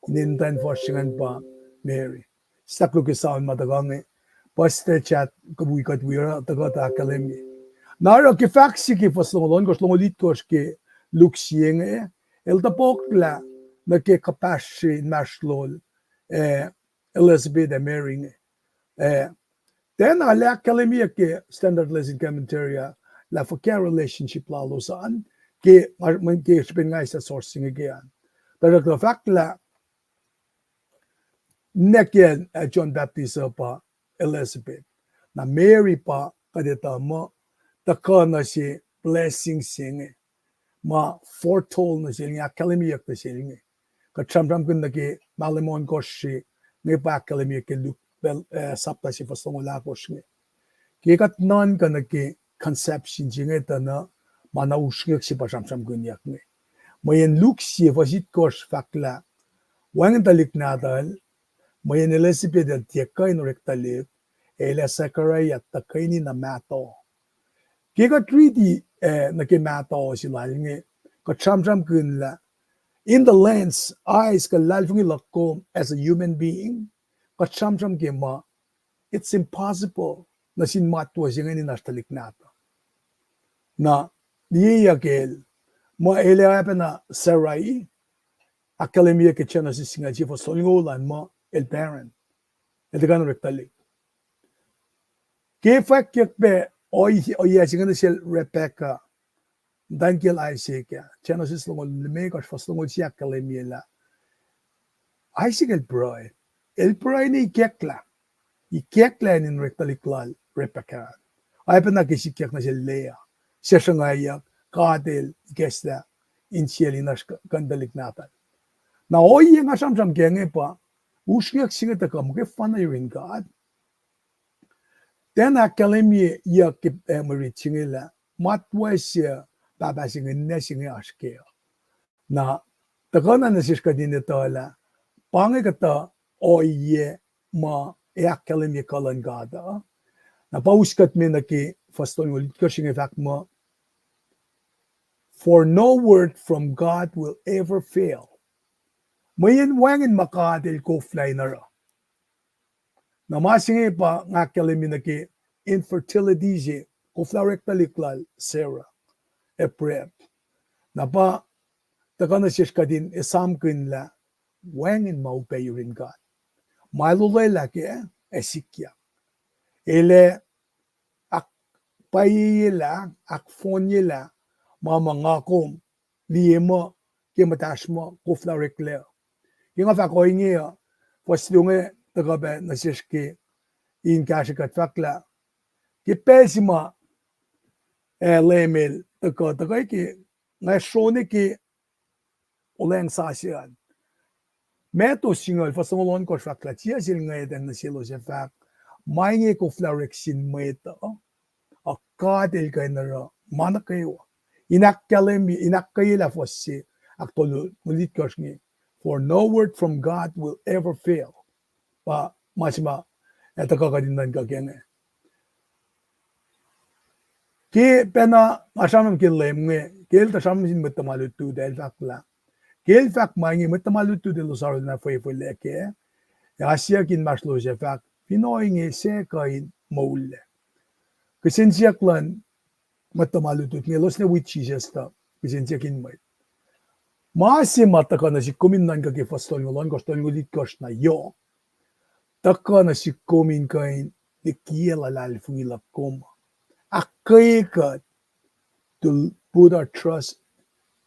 inen muhtwacn fuhsr se ingacn pa Mary. Sahk luhk ke Psalm ma tuhkuh inge, puhs tuh chat kuht wi, kuht wi oruh tuhkuh tuh ahkkahlwemye. Na oruh ke fahk se ke fuhs longoul ohnkohsr, longoul itkosr ke Luke sie inge, el topuklah nuh ke kuhpahsr se inmahsrlol, ah, Elizabeth ac Mary inge. Ah, tiacna lah ahkkahlwemyeyuck ke Standard Lesson Commentary ah lah fuhkah relationship lalos an ke, ke srihpen nga eis source se inge ke an. Tuhsruhktuh fahk lah ninac kacl, ah, John Baptist uh pa Elizabeth. Na Mary pa kuht etuh muh tuhkuh nuh se blessing se inge ma foretold nuh sel inge, ahkkahlwemyeyuck nuh sel inge. Kuht sramsramkihn nuh ke mahlwem ohnkohsr se inge pa ahkkahlwemyeyuck ke Luke, ah, sapta se fuhs longoul ahkosr inge. Ke kuht nuhnkuh nuh ke conception se inge tuh na ma na usrnguck se pa sramsramkihnyuck inge. Mweyen Luke sie fuhs itkohsr fahklah, wacngihn tuhlihk nahtuhl, mweyen Elizabeth el tiac kuh in orek tuhlihk, ac el ac Zechariah tuhkweni na mahtuh. Ke kuht riti, ah, nuh ke mahtuh se lal inge, kuht sramsramkihn lah, in the lens, eyes, kuh luhlahlfongi luhk kom as a human being, kuht sramsram ke ma, it's impossible nuh sin matwac se ingacn in oasr tuhlihk nahtuhl. Na, liyeyuck el, muh el ac oacpacna Sarai, ahkkahlwemyeyuck ke Genesis singucul sie fuhs tolngoul an muh el barren. El tiac kuh in orek tuhlihk. Ke fwackyuck pac ohiyac se inge nuh sel Rebecca, muhtwacn kiyacl Isaac ah, Genesis longoul limekohsr, fuhs longoul sie ahkkahlwemye lah Isaac el pruhe. El pruhe ne ikacklah. Ikacklah acn in orektuhlik lal Rebekah. Oacpacna ke sikyak nuh sel Leah, suc sruhngwacyuck, God el ikacslah insiyacl in oasr kuh-, kuhntuhlihk nahtuhl. Na ohiyac nga sramsram kac inge pa, usrnguck se inge tuhkuh muhkwena yurin God. Tiacna ahkkahlwemye yuck ke, eh, mwe rit se inge lah matwac se pahpah se inge, ninac se inge oasr kac. Na tuhkuh na nuh sesr kuht in etuh lah pa inge kuhtuh ohiyac ma ac ahkkahlwemye kuh luhn God uh. Na pa us kuht me nuh ke fuhs tolngoul itkohsr inge fahk muh, For no word from God will ever fail. Mweyen wacngihn ma God el koflah in oruh. Na ma se inge pa nga ahkkahlwemye nuh ke infertility se, koflah orektuhlik lal Sarah, Abraham. Na pa tuhkuh nuh sesr kuht in esamkihn lah wacngihn ma upac yurin God. Ma el olwelah kac, ac sikyak. El ac ahkpwacyeyelah, ahkfohnyelah ma ma nga kom liye muh ke muhtahsr muh koflah oreklac. Ke nga fahk ohinge uh, fuhs luo inge tuhkuh pac nuh sesr ke in kahsrwe kuht fahk lah ke pacl se ma, eh, Leum el tuhkuh, tuhkuh ke nga srone ke olweacng sasuc an. Matthew singucul, fuhs longoul ohnkohsr fahk lah, Jisus el ngwetacng nuh selos ac fahk, Ma inge koflah orek sin mwet uh, ac God el kuh in oruh ma nuh kwewa. In ahkkahlwemye, in ahkkweye lah fuhs se ahktolu, mwe lit kohsr inge, For no word from God will ever fail. Pa ma se ma, eh, tuhkuh kuht in nuhnkuh kac inge. Ke pacna nga sramsram ke Leum inge, ke el tuh sramsram sin mwet tuhma lutlut ah, el fahk lah, ke el fahk ma inge mwet tuhma lutlut elos arulacna fwefwelac kac, ac oasr siyuck inmahsrlosr ac fahk, Fin ohinge suc kuh in moullac? Kihsen siyuck luhn mwet tuhma lutlut inge, elos ne wi Jisus tuh kihsen siyuck in mwet. Ma se ma tuhkuh nuh sihk kom in nuhnkuh ke fuhs tolngoul ohnkohsr, tolngoul itkohsr na yohk, tuhkuh nuh sihk kom in kuh in likiyac luhlahlfongi luhk kom. Ahkkweye kuht to put our trust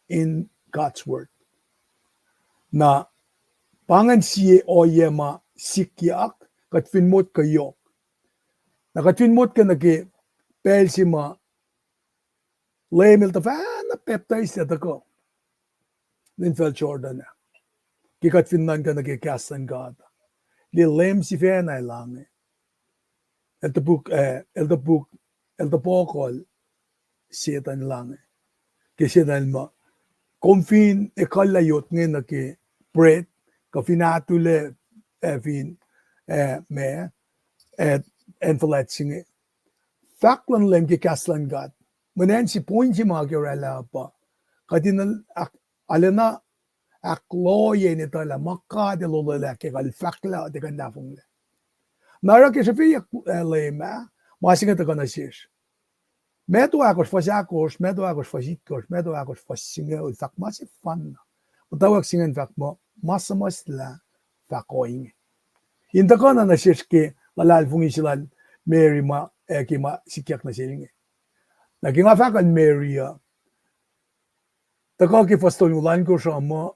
in God's word. Na pa ingacn sie ohiyac ma sikyak, kuht fin motko yohk. Na kuht fin motko nuh ke pacl se ma Leum el tuhfahna pacptaislac tuhkuh nuh infacl Jordan ah. Ke kuht fin nuhnkuh nuh ke kahs luhn God, liye Leum sifacna el ange. El topuk, eh, el topuk, el topokohl Setuhn el ange. Ke Setuhn el muh, kom fin ekuhllah yot inge nuh ke bread, kuh fin atulac, eh, fin, eh, ma, eh, acn fuhlwact se inge. Fahk luhn Leum ke kahs luhn God. Mweyen se point se ma ke oraclah pa, kuht in arulacna ahklohye in etuhlah ma God el olwelah ke kuht fahklah, tiac kuht luhlahlfonglac. Na oruh ke srihfeyuck, eh, Leum ah, ma se inge tuhkuh nuh sesr. Matthew ahkosr fuhs ahkosr, Matthew ahkosr fuhs itkohsr, Matthew ahkosr fuhs singucul, fahk ma sefanna. Muhtwacwacack se ingacn fahk muh, ma suhmuhslah fahk ohinge. In tuhkuh na nuh sesr ke luhlahlfongi se lal Mary ma, eh, ke ma sikyak nuh sel inge. Na ke nga fahk luhn Mary uh, tuhkuh ke fuhs tolngoul ohnkohsr uh muh,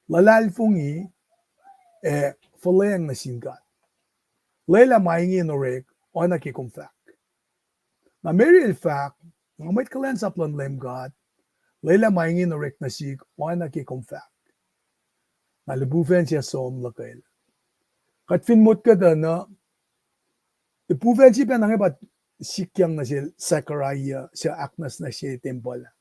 luhlahlfongi, eh, fuhlweacng nuh sin God. Lwelah ma inge in orek, oacna ke kom fahk. Na Mary el fahk, nga mwet kuhlwacnsap luhn Leum God, lwelah ma inge in orek nuh sihk, oacna ke kom fahk. Na lihpufacn se som luhkwel. Kuht fin motko tuh na, lihpufacn se pacna inge pa sikyang nuh sel Zechariah, suc ahknwacsnwacsye tempuhl ah.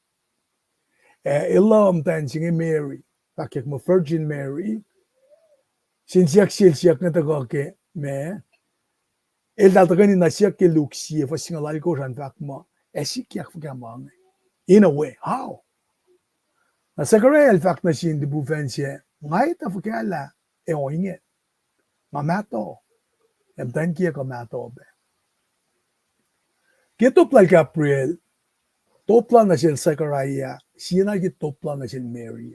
Eh, el muhtwacn se inge Mary, fahkwack muh Virgin Mary, sin siyuck sel siyuck inge tuhkuh ke ma, eltahl tuhkweni na siyuck ke Luke sie fuhs singucul alkosr an fahk muh, ac sikyak fuhkah ma inge. In a way, how? Na Zechariah el fahk nuh sin lihpufacn se, nga etuh fuhkah lah ac ohinge. Nga mahtuh, ac muhtwacn kiyuhk uh mahtuh pac. Ke top lal Gabriel, top lal nuh sel Zechariah, siena ke top lal nuh sel Mary.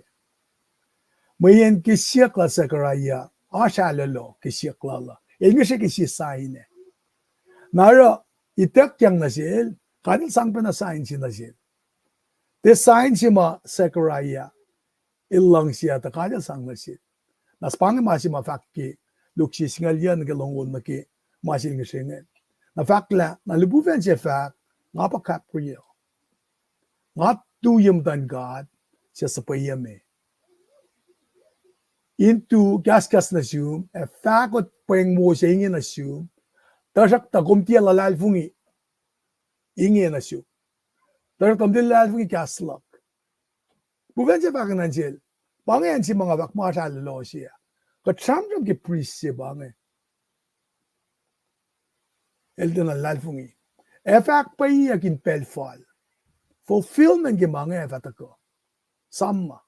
Mweyen ke siyuck lal Zechariah, oasr ahlolo ke siyuck lal uh. El ngihsre ke sie sign ah. Na oruh, ituckyang nuh sel, God el sang pacna sign se nuh sel. Tiac sign se ma Zechariah el luhngse ah tuh God El sang nuh sel. Na srihpac inge ma se ma fahk ke Luke sie singucul yuc nuh ke longoul nuh ke ma se el ngihsre ingacn. Na fahk lah, na lihpufacn se fahk, nga pa Gabriel. Nga tu ye muhtuhn God, suc suhpweyucme in tu kahskahs nuh sum, ac fahkot pweng wo se inge nuh sum, tuhsruhktuh kom tiac luhlahlfongi inge nuh sum. Tuhsruhktuh kom tiac luhlahlfongi kahs luhk. Lihpufacn se fahk nuh sel, pa inge acn se ma nga fahk ma srah loh se ah. Kuht sramsram ke priest se pa inge. El tiacna luhlahlfongi. Ac fahk pwacyeiyuck in pacl fal. Fulfillment ke ma inge ac fah tuhkuh. Sam ma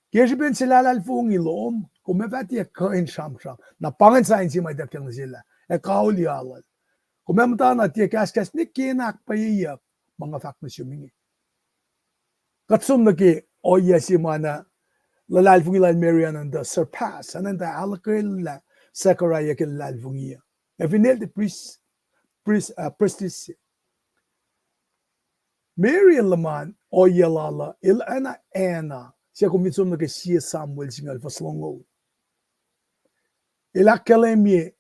ke srihpen suhlahlahlfongi lom, kom ac fah tiac kuh in sramsram. Na pa ingacn sign se ma ituckyang nuh sel ah, ac kaoli aluhl. Kom ac muhtana tiac kahskahs ne kena ahkpwacyeyuck ma nga fahk nuh sum inge. Kuht som nuh ke ohiyac se ma na luhlahlfongi lal Mary an in tuh surpass, an in tuh ahluhkwelah Zechariah ke luhlahlfongi uh. Ac fin el tiac priest, priest, uh, priestess se. Mary el luhman ohiyac lal uh, el acna Anna, se kom fin som nuh ke sie Samuel singucul fuhs longoul. El ahkkahlwemye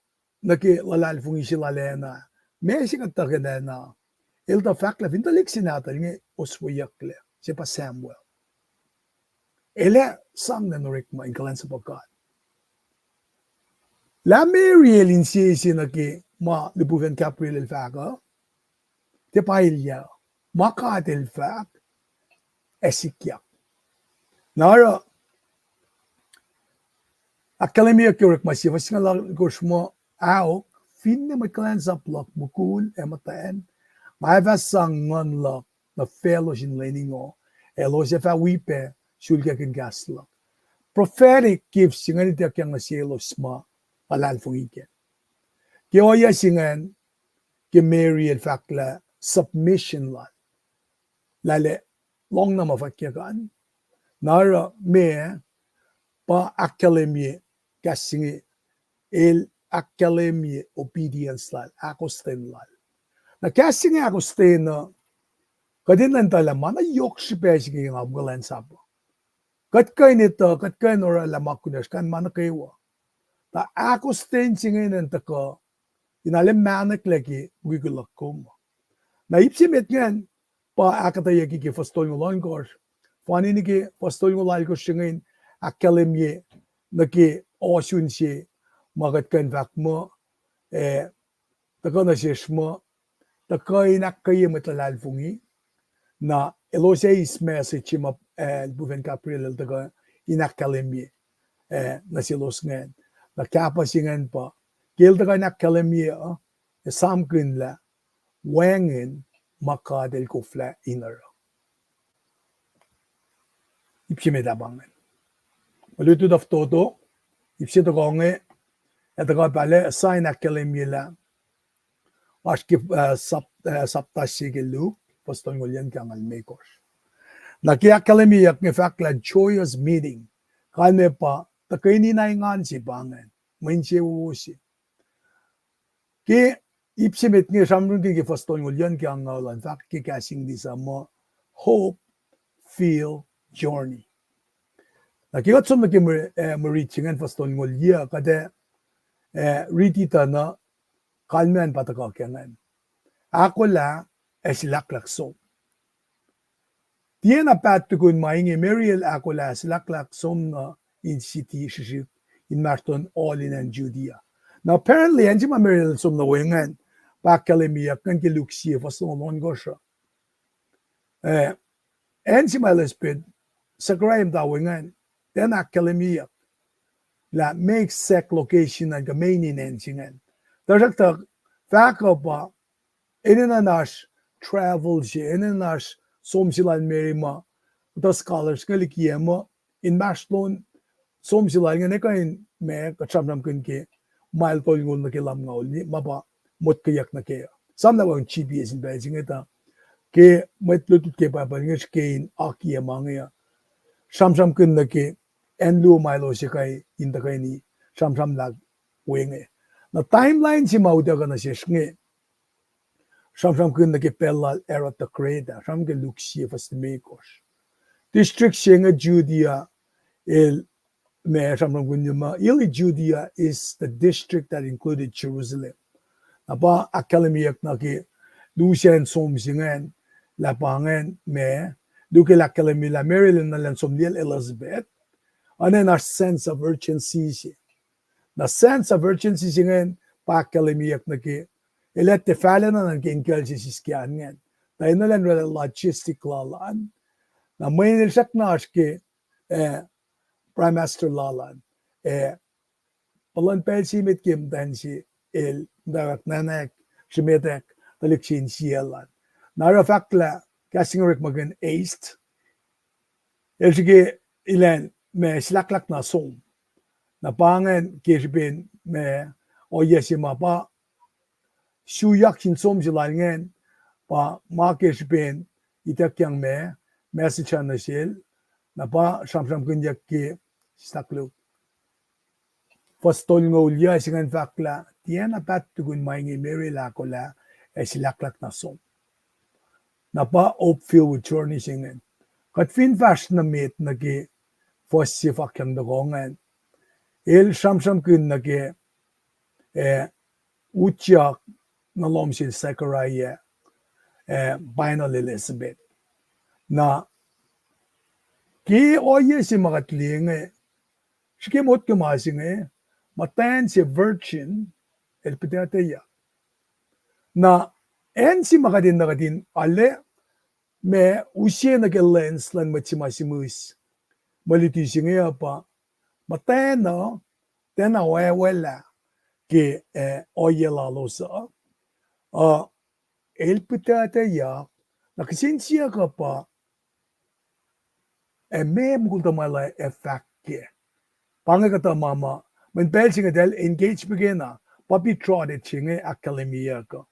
nuh ke luhlahlfongi se lal Anna. Ma se kuht tuhkuh Anna, el tuh fahk lah fin tuhlihk se nahtuhl inge osweyucklac, se pa Samuel, el ac sang na orekma in kuhlwacnsapuh God. Lah Mary el insese nuh ke ma lihpufacn Gabriel el fahk uh, tiac pa elyah, ma God El fahk ac sikyak. Na oruh ahkkahlwemyeyuck ke orekma sie fuhs singucul alkosr muh, ahok, finne mwet kuhlwacnsap luhk mukul ac muhtwacn, nga ac fah sang nguhn luhk nuh faclos in lwen ingoh, elos ac fah wi pac sulkackihn kahs luhk. Prophetic gifts se ingacn ituckyang nuh selos ma luhlahlfongi kac. Ke ohiyac se ingacn, ke Mary el fahk lah submission lal, lah el lohng na ma fwackyuck an. Na oruh meac, pa ahkkahlwemye kahs se inge, el ahkkahlwemye obedience lal, ahkostwen lal. Na kahs se inge ahkostwen uh, kuht in nuhnkuh lah ma na yohk srihpac se inge nga kuhlwacnsap uh. Kuht kuh in etuh, kuht kuh in orwaclah ma kunacsr kain ma nuh kwewa. Tuh ahkostwen se inge in tuhkuh in arlac mahneklac ke mukwikwi luhk kom. Na ip se met ingacn pa ahkuhtweyucki ke fuhs tolngoul ohnkohsr. Fani nuh ke fuhs tolngoul alkosr se inge in ahkkahlwemye nuh ke ohsun se ma kuht kuh in fahk muh, eh, tuhkuh nuh sesr muh, tuhkuh in ahkkweye mwet luhlahlfongi, na elos ac eis message se ma, eh, lihpufacn Gabriel el tuhkuh in ahkkahlwemye, eh, nuh selos ingacn. Na kahpah se ingacn pa, ke el tuhkuh in ahkkahlwemye uh, ac esamkihn lah wacngihn ma God El koflah in oruh. Ip se met ah pa ingacn. Mwe lutlut uh fototo, ip se tohkoh inge, ac tuhkuh pacl ah sign ahkkahlwemye lah oasr ke, eh, sap-, eh, sapta se ke Luke, fuhs tolngoul yuc nuh ke angngaul limekohsr. Na ke ahkkahlwemyeyuck inge fahk lah joyous meeting. Kalmac pa tuhkweni na engan se pa ingacn, mwe insewowo se. Ke ip se met inge sramsramkihn ke fuhs tolngoul yuc nuh ke angngaul an, fahk ke kahs English uh muh hope filled journey. Na ke kuht som nuh ke mwe, eh, mwe riti se ingacn fuhs tolngoul yuc, kuht ac, eh, riti tuh na kalmac an pa tuhkuh ke ingacn. Ahkolah ac silahklahk som. Tiacna paht tukun ma inge Mary el ahkolah ac silahklahk som nuh in siti srihsrihk inmahsrlon ohl in acn Judea. Na apparently acn se ma Mary el som nuh we ingacn pa ahkkahlwemyeyuck ingacn ke Luke sie fuhs longoul ohnkohsr uh. Eh, acn se ma Elizabeth, Zechariah muhta we ingacn, tiacna ahkkahlwemyeyuck lah meac exact location an kuh meac inen acn se ingacn. Tuhsruhktuh fahk uh pa enenuh in oasr travel se, enenuh in oasr som se lal Mary ma, kuhtuh scholars inge likiyac muh inmahsrlon som se lal ingacn kuh in ma kuht sramsramkihn ke mael tolngoul nuh ke lumngaul, ma pa motkweyuck nuh ke. Esam lah wacngihn G P S in pacl se inge tuh ke mwet lutlut ke Bible inge srihke in akiyac ma inge uh, sramsramkihn nuh ke acn luo mael se kuh in tuhkweni sramsram lah we inge. Na timeline se ma utuckuh nuh sesr inge, sramsramkihn nuh ke pacl lal Herod the Great ah, sramsram ke Luke sie fuhs limekohsr. District se inge Judea, el ma sramsramkihn muh, ili Judea is the district that included Jerusalem. Na pa ahkkahlwemyeyuck nuh ke lusen som se ingacn, lah pa ingacn ma, Luke el ahkkahlwemye lah Mary el enenuh elan som liyacl Elizabeth, oacna in oasr sense of urgency se. Na sense of urgency se ingacn pa ahkkahlwemyeyuck nuh ke, el etuh fahlacna nuh ke inkucl se siskacn ingacn. Tuh enenuh elan oraclah logistic lal an. Na mweyen el srackna oasr ke, eh, prime master lal an. Eh, puhlan pacl se met ke muhtwacn se el muhtwacwacack nwanak, srimetwack, tuhlihk se insiyacl an. Na oruh fahk lah, kahs se inge orekmakihn haste. El srihke elan ma silahklahk na som. Na pa ingacn ke srihpen ma ohiyac se ma pa suyak sin som se lal ingacn, pa ma ke srihpen ituckyang ma, message an nuh sel, na pa sramsramkihnyuck ke, sislah koluk. Fuhs tolngoul yuc se ingacn fahk lah, tiacna paht tukun ma inge Mary el ahkolah, ac silahklahk na som. Na pa hope filled with journey se ingacn. Kuht fin fahsr nuh met nuh ke fuhs se fahkyang tohkoh ingacn, el sramsramkihn nuh ke, eh, utyak nuh lohm sel Zechariah, eh, painol Elizabeth. Na ke ohiyac se ma kuht liye inge, srihke motko ma se inge, muhtwacn se virgin, el pihtuctucyak. Na acn se ma kuht in, na kuht in ale, ma use nuh ke lens luhn mwet se ma sihmihs mwe luti se inge uh pa, muhtwacn uh tiacna oacwacack ke, eh, ohiyac lalos uh, uh, el pihtuctucyak, na kihsen siyuck uh pa, ac meac mukul tuhmwacl uh ac fahk kac. Pa inge kuhtuh ma ma, mweyen pacl se inge tuh el engage muhkwena, pa betrothed se inge ahkkahlwemyeyuck uh.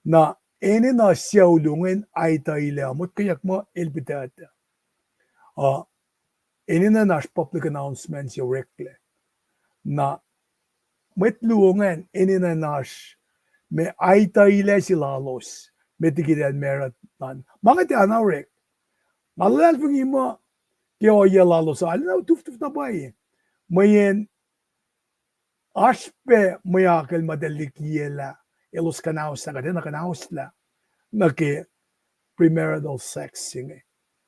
Na enenuh sucu luo ingacn aituhlac, motkweyuck muh el pihtuctuc. Uh, enenuh in oasr public announcement se oreklac. Na mwet luo ingacn enenuh in oasr ma aituhlac se lalos, met liki eltahl married an. Ma inge tiacna orek. Nga luhlahlfongi muh ke ohiyac lalos uh, arulacna utuftuf na pwacye. Mweyen oasr pac mwe akucl ma eltahl likiyac lah elos kuhnahoslah, kuht enenuh kuhnahoslah nuh ke premarital sex se inge.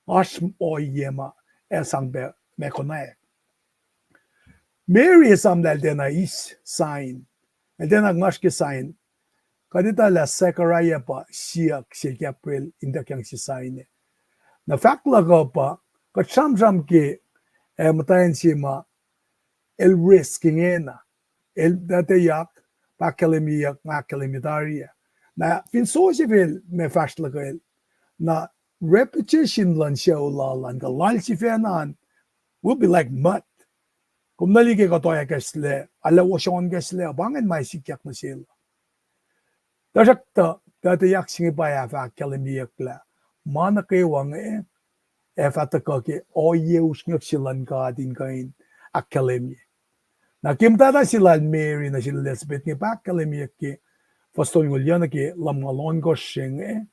Oasr ohiyac ma ac sang pac ma konwacack. Mary esam lah el tiacna eis sign. El tiacna oasr ke sign. Kuht etuh lah Zechariah pa siyuck sel Gabriel in ituckyang se sign. Na fahk luhk uh pa, kuht sramsram ke, eh, muhtwacn se ma el risk ingena. El pihtuctucyak, pa ahkkahlwemyeyuck, nga ahkkahlwemye tari ah. Na fin Joseph el ma fahsr luhkwel, na reputation luhn sucu lal an, kuh lal sifacna an, will be like mud. Kom nuh liye ke kuht oacyacpac, arlac wosonkacslah, pa ingacn ma sikyak nuh sel. Tuhsruhktuh, pihtuctucyak se inge pa ac fah ahkkahlwemyeyuck lah ma nuh kwewa inge ac fah tuhkuh ke ohiyac usrnguck se luhn God in kuh in ahkkahlwemye. Na ke muhtwacta se lal Mary nuh sel Elizabeth inge pa ahkkahlwemyeyuck ke fuhs tolngoul yuc nuh ke lumngaul ohnkohsr se inge,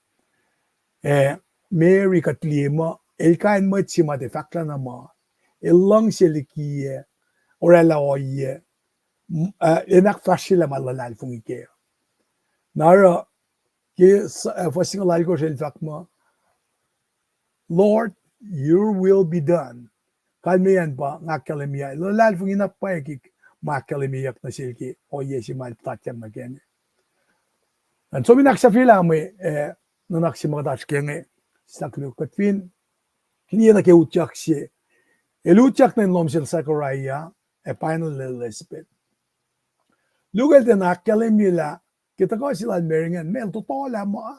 eh, Mary kuht liye muh el kain mwet se ma tiac fahklah na ma, el luhngse likiyac, oraclah ohiyac, m-, uh, in ahkfahsryelah ma luhlahlfongi kac. Na oruh, ke s-, uh, fuhs singucul alkosr el fahk muh, Lord, your will be done. Kalmeyacn pa nga ahkkahlwemye, luhlahlfongi na pwacye ke ma ahkkahlwemyeyuck nuh sel ke ohiyac se ma el puhtatyang nuh kac inge. An som in ahksahfyelah mwe, eh, nuhnak se ma kuht oasr ke inge, sislah koluk, kuht fin liye nuh ke utyak se, el utyak nuh in lohm sel Zechariah, ac painol Elizabeth. Luke el tiacna ahkkahlwemye lah ke tuhkuh se lal Mary ingacn, ma el tohtohlah ma,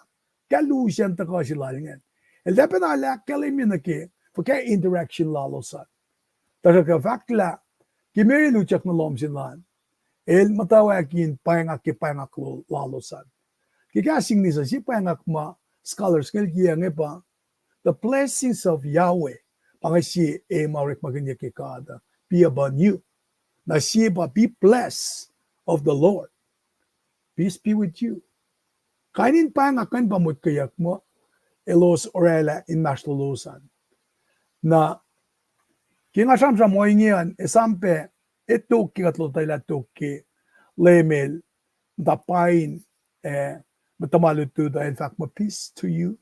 ke lusen tuhkuh se lal ingacn. El tiacpacna ahkkahlwemye nuh ke fuhkah interaction lalos an. Tuhsruhktuh fahk lah ke Mary el utyak nuh lohm sel an, el muhtwacwacack in pwacngak ke pwacngak lo-, lalos an. Ke kahs English uh, sie pwacngak ma scholars inge el kiyac inge pa, the blessings of Yahweh, pa inge sie e ma orekmakihnyuck ke God uh, be upon you. Na sie pa, be blessed of the Lord. Peace be with you. Kain in pahngon pa motkweyuck muh elos oraclah inmahsrlolos an. Na ke nga sramsram ohinge an, esam pac, e tok ke kuht lotwelah tok ke Leum El, muhta pain, eh, muhta ma lutlut uh, El fahk muh peace to you.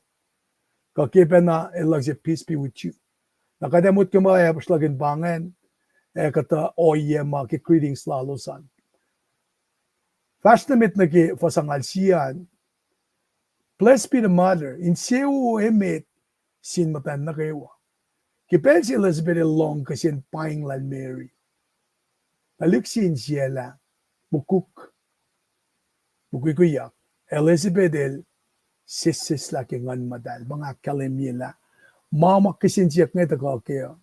Kuh ke pacna El luhngse peace be with you. Na kuht ac motko ma ac puhsrlakihn pa ingacn, ac kuhtuh ohiyac ma ke greetings lalos an. Fahsr nuh met nuh ke fuhs angngaul sie an, blessed be the mother, insewowo emet sin muhtwacn nuh kwewa. Ke pacl se Elizabeth el lohng kihsen paing lal Mary, tuhlihk se insiyacl ah mukuk, mukwikwiyak. Elizabeth el sesseslah ke Nguhn Muhtahl, ma nga ahkkahlwemye lah ma ma kihsen siyuck inge tuhkuh ke uh,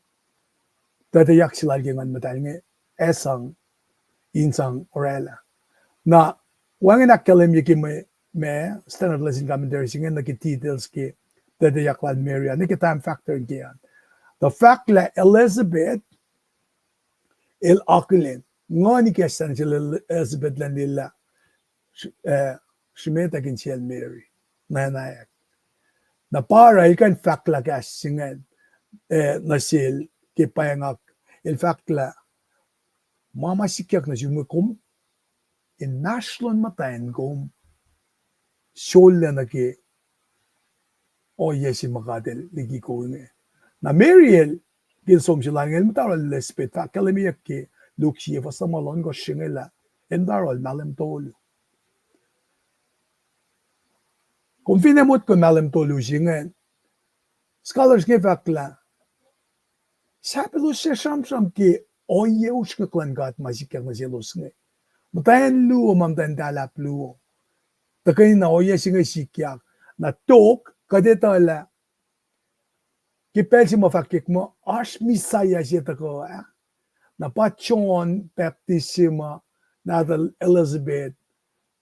tuhtahyak se lal ke Nguhn Muhtahl inge ac sang in sang oraclah. Na wacngihn ahkkahlwemye ke mwe, ma standard lesson commentary se inge nuh ke details ke tuhtahyak lal Mary ah, nuh ke time factor in ke an. Tuh fahk lah Elizabeth el akihlen, Nguhn ikacslah nuh sel Elizabeth elan liye lah, eh, srimetak insiyacl Mary, nwacnack. Na pa oruh el kuh in fahklah kahs se ingacn, eh, nuh sel ke pwacngack, el fahklah, ma ma sikyak nuh sum kom inmahsrlon muhtwacn kom sollac nuh ke ohiyac se ma God El liki kom inge. Na Mary el, ke el som se lal inge, el muhta oruh Elizabeth, fahk ahkkahlwemyeyuck ke Luke sie fuhs ma ohnkohsr se inge lah el muhta oruh mahlwem tolu. Kom finne motko mahlwem tolu se inge, scholars inge fahk lah sahp elos suc sramsram ke ohiyac usrnguck luhn God ma sikyak nuh selos inge. Muhtwacn luo ma muhtwacn tahlahp luo. Tuhkweni na ohiyac se inge sikyak. Na tok, kuht etuh lah ke pacl se ma fahkwack muh oasr Messiah se tuhkuh ah, na pa John baptism uh, nahtuhl Elizabeth,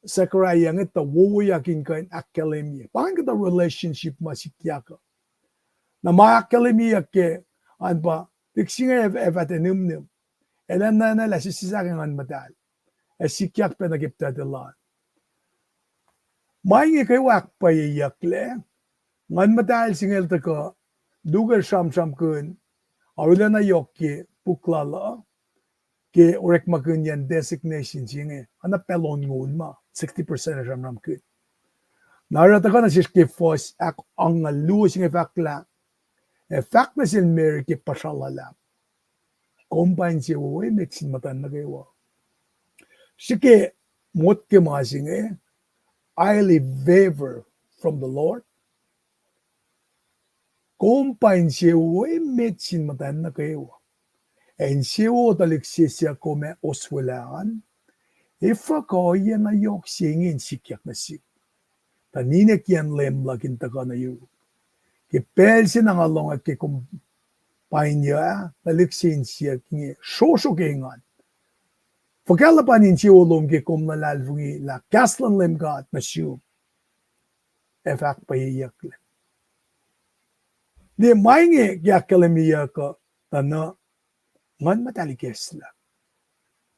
Zechariah inge tuh wowoyak in kuh in ahkkahlwemye. Pa ingacn kuhtuh relationship ma sikyak uh. Na ma ahkkahlwemyeyuck ke an pa, tuhlihk se inge ac fah tiac nihmnihm. Elan nuhnuhnlah sesseslah ke Nguhn Muhtahl, ac sikyak pac nuh ke pihtuctucl an. Ma inge kwewa ahkpwacyeyucklac, Nguhn Muhtahl singucul tuhkuh, Luke el sramsramkihn arulacna yohk ke puk lal uh, ke orekmakihnyacn designation se inge, oacna pacl onngoul ma, sixty percent el sramsramkihn. Na oruh tuhkuh nuh sesr ke fuhs ahk angngaul luo se inge fahk lah, ac fahk nuh sel Mary ke puhsra luhlahp, kom pa insewowo emet sin muhtwacn nuh kwewa. Srihke motko ma se inge, highly favor from the Lord. Kom pa insewowo emet sin muhtwacn nuh kwewa. Ac insewowo tuhlihk sesseslah kom ac oswelah an, efuh kuh ohiyac na yohk se inge in sikyak nuh sihk, tuh ninac kiyacn Leum luhk in tuhkuh nuh yuruk? Ke pacl se na nga lohngak ke kom pain yuc ah, tuhlihk se insiyuck inge srosro ke engan. Fuhkah luhpan insewowo lom ke kom luhlahlfongi lah kahs luhn Leum God nuh sum ac fah ahkpwacyeyucklac? Liye, ma inge ke ahkkahlwemyeyuck uh, tuh na Nguhn Muhtahl ikacslah.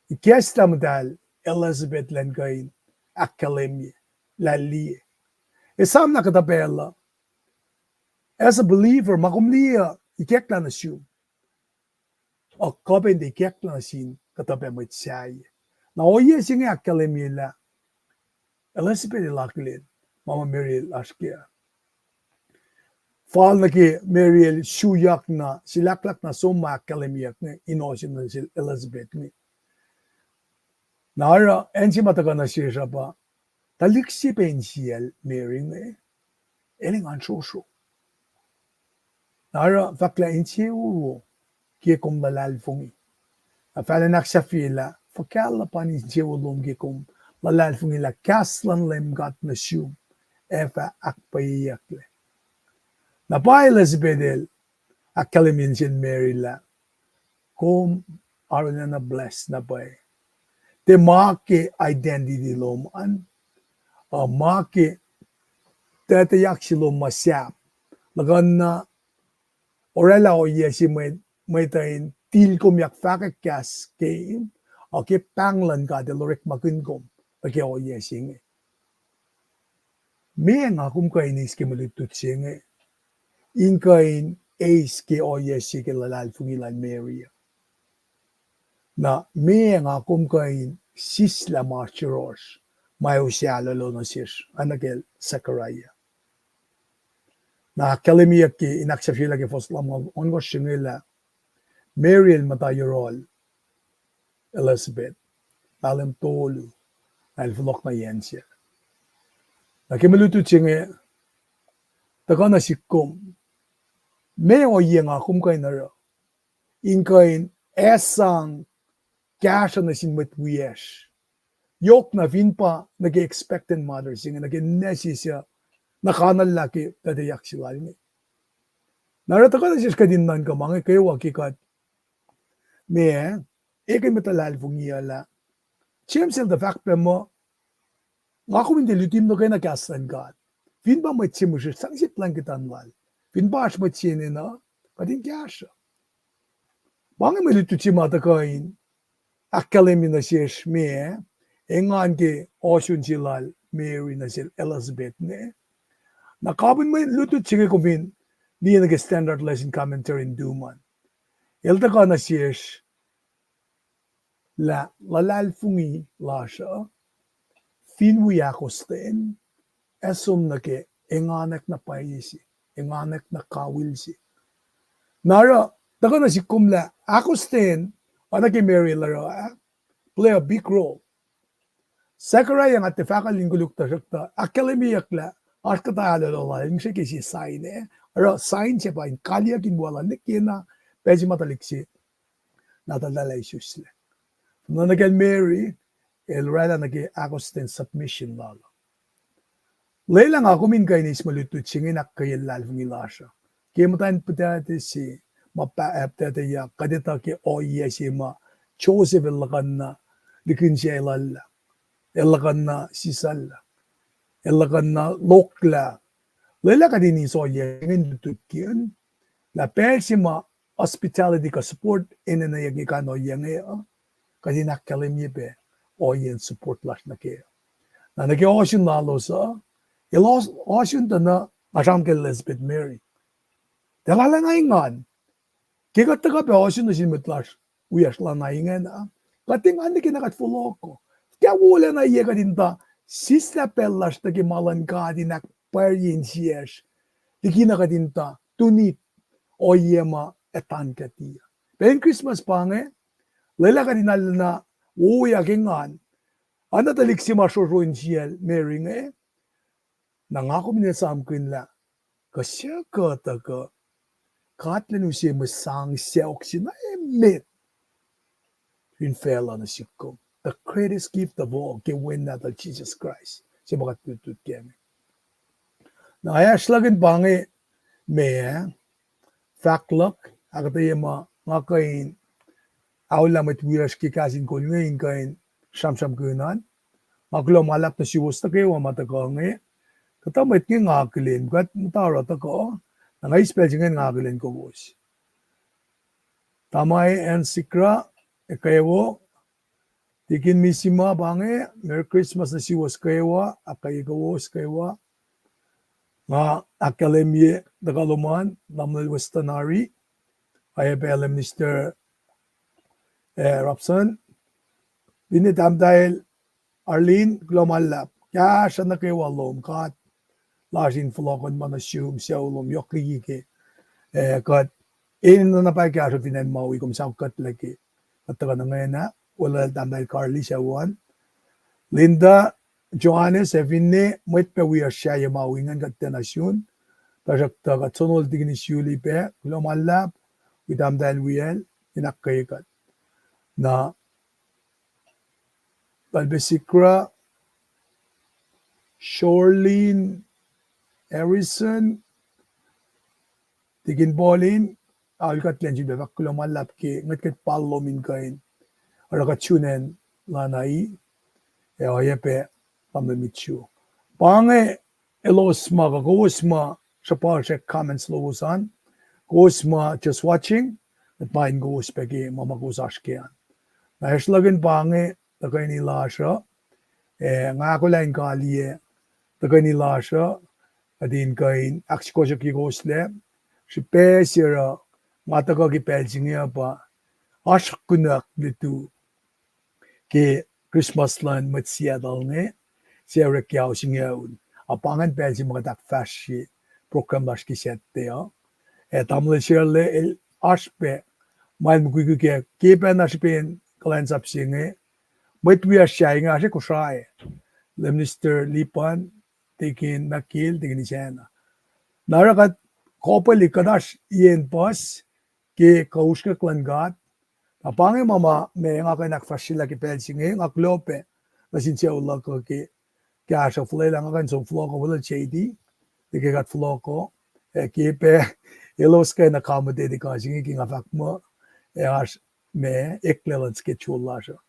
Ikacslah muhtahl Elizabeth elan kuh in ahkkahlwemye lah liye. Esam na kuhtuh pacl uh, as a believer, ma kom liye uh ikacklah nuh sum, uh, kuh pac in tiac ikacklah nuh sin kuhtuh pac mwet sahyac. Na ohiyac se inge ahkkahlwemye lah Elizabeth el akihlen ma ma Mary el oasr kac. Fal nuh ke Mary el suyak na silahklahk na som ma ahkkahlwemyeyuck inge in ohsun nuh sel Elizabeth inge. Na oruh acn se ma tuhkuh nuh sesr uh pa, tuhlihk se pac insiyacl Mary inge, el engan srosro. Na oruh fahk lah insewowo ke kom luhlahlfongi. Na fahlen ahksahfyelah fuhkah luhpan insewowo lom ke kom luhlahlfongi lah kahs luhn Leum God nuh sum ac fah ahkpwacyeyucklac. Na pa Elizabeth el ahkkahlwemye nuh sel Mary lah kom arulacna blessed na pwacye. Tiac ma ke identity lom an, uh, ma ke tuhtahyak se lom ma sahp, luhkuhn na oraclah ohiyac se mwet, mwet uh in tilkomyak fahkwack kahs ke, uh, ke pahng luhn God el orekmakihn kom nuh ke ohiyac se inge. Meac nga kom kuh in eis ke mwe lutlut se inge, in kuh in eis ke ohiyac se ke luhlahlfongi lal Mary uh? Na meac nga kom kuh in sislah ma oasr yohrohsr, ma use ahlolo nuh sesr, oacna kacl Zechariah? Na ahkkahlwemyeyuck ke in ahksahfyelah ke fuhs lumngaul ohnkohsr se inge lah Mary el muhta yohrohl Elizabeth, ahlwem tolu, na el fohlohk nuh yen sel. Na ke mwe lutlut se inge, tuhkuh nuh sihk kom, meac ohiyac nga kom kuh in oruh in kuh in sang kahsruh nuh sin mwet wiyacsr, yohk na fin pa nuh ke expectant mother se inge, nuh ke nurses uh, na kanuhllah ke tuhtweyuck se lal inge. Na oruh tuhkuh nuh sesr kuht in nuhnkuh ma inge kwewa ke kuht, meac, ekihn mwet luhlahlfongi uh lah James el tuh fahk pac muh, nga kom in tiac luti muh nuh kena kahs luhn God. Fin pa mwet se mihsrihsr, sang se plwacn kuhtuhn lal. Fin pa oasr mwet se enenuh, kuht in kahsruh. Pa inge mwe lutlut se ma tuhkuh in ahkkahlwemye nuh sesr meac, engan ke ohsun se lal Mary nuh sel Elizabeth inge. Na kapihn mwe lutlut se inge kom fin liye nuh ke Standard Lesson Commentary in Duman, el tuhkuh nuh sesr lah luhlahlfongi lasr uh, fin wi ahkostwen, ac som nuh ke enganwack na pwacye se, enganwack na kawihl se. Na oruh tuhkuh nuh sihk kom lah ahkostwen, oacna ke Mary el oruh ah, play a big role. Zechariah nga tiac fahkwacl in koluk, tuhsruhktuh ahkkahlwemyeyuck lah oasr kuhtuh ahlolo lal, ngihsre ke sie sign ah, oruh sign se pa in kaliyuck in wal ah nwe kena pacl se ma tuhlihk se nahtuhltahl ah isuslac. Na nuh kacl Mary, el oraclah nuh ke ahkostwen, submission lal. Lwelah nga kom in kuh in eis mwe lutlut se inge in ahkkweye luhlahlfongi lasr uh. Ke muhtwacn puhtatype se ma pa-, eh, puhtatweyak, kuht etuh ke ohiyac se ma Joseph el luhkuhnna likin sie lal ah, el luhkuhnna sisacl ah, el luhkuhnna lohklah. Lwelah kuht in eis ohiyac se inge in lutlutkihn, lah pacl se ma hospitality kuh support enenweyuck inge, kain ohiyac inge uh, kuht in ahkkahlwemye pac ohiyacn support lasr nuh kac. Na nuh ke ohsun lalos uh, elos ohsun tuh na, nga sramsram ke Elizabeth, Mary, tuh lal ah na engan. Ke kuht tuhkuh pac ohsun nuh sin mwet lasr wiyacsr lana ingena, kuht engan nwe kena kuht fohlohko. Fuhkah wolacna yac kuht in tuh sislah pacl lasr nuh ke ma luhn God in ahkpwacrye insiyacsr, likina kuht in tuh tunit ohiyac ma etankuhti uh. Pacl in Christmas pa inge, lwelah kuht in arulacna wowoyak engan, oacna tuhlihk se ma srohsroh insiyacl Mary inge. Na nga kom in esamkihn lah kuh suc kuh tuhkuh, God elan use mwe sang sacohk se na emet fin facluh nuh sihk kom, the greatest gift of all, ke Wen Nahtuhl Jisus Kraist, se ma kuht lutlut kac inge. Na oasr luhkihn pa inge, meac, fahk luhk, ahkuhtweyac ma nga kuh in aolla mwet wiyacsr ke kahs in kol inge in kuh in sramsramkihn an. Nga kuloh ma luhlahp nuh suwos nuh kwewa ma tuhkuh inge. Kuhtuh mwet inge nga akihlen, kuht muhta oruh tuhkuh, na nga eis pacl se inge nga akihlen kowos. Tamai and Sikra, ekuh wo, Tikin Misima pa inge, Merry Christmas nuh suwos kwewa, ahkkweye kowos kwewa. Nga ahkkahlwemye tuhkuh lom an, Tamuhlwel Weston Ari, oacyacpac Minister, eh, Robson, finne Tahmtahel Arlene, kuloh ma luhlahp. Kahsruh nuh kwewa lom, God lasr in fohlohkohn ma nuh sum, sucu lom yohk liki ke, eh, kuht enenuh na pwacye kahsruh fin acn Maui, kom sang kuhtlac ke kuht tuhkuh nuh ingena, olwelah Tahmtahel Carly sucu an, Linda, Johannes, ac finne mwet pac wiyacsr sahyac Maui ingacn kuht tiacna sun, tuhsruhktuh kuht sonol Tikin Suli pac, kuloh ma luhlahp, wi Tahmtahel wiyacl in ahkkweye kuht. Na Palbe Sikra, Shorlin, Harrison, Tikin Paulin, aol kuht lwen sun pac fahk kuloh ma luhlahp ke ngwetngwet pal lom in kuh in oruh kuht sun acn lana i, ac oacyacpac Tamuhlwel Mitsu. Pa inge elos ma kuh kowos ma sruhpal srack comments lowos an, kowos ma just watching, kuht paing kowos pac ke ma ma kowos oasr ke an. Na oasr luhkihn pa inge tuhkweni lasr uh, ac nga ahkolah in kaliyac tuhkweni lasr uh, kuht in kuh in ahksukohsohkye kowoslac, srihpac se oruh nga tuhkuh ke pacl se inge uh pa oasr kunuck lutu ke Christmas luhn mwet Seattle inge, se orek ke ao singucul. A pa ingacn pacl se ma kuht ahkfahsrye program lasr ke Saturday uh. Ac tamuhlwel Sherle el oasr pac ma el mukwikwi kac ke pacna srihpen kuhlwacnsap se inge. Mwet wiyacsr sahyac inge oasr Kosrae, Lay Minister Lipan, Tikin Makil, Tikin Isacna. Na oruh kuht, kopwaclihk kuht oasr yen puhs ke kuh usrnguck luhn God. Na pa inge ma ma me nga kuh in ahkfahsryelah ke pacl se inge, nga kuloh pac nuh sin sucu luhk uh ke kahsruh fuhlwelah, nga kuh in som fohlohkoh, fuhlwelah J D, ke kuht fohlohkoh, ac ke pac elos kuh in accommodate kuh se inge ke nga fahk muh, ac oasr ma eklac luhn schedule lasr uh.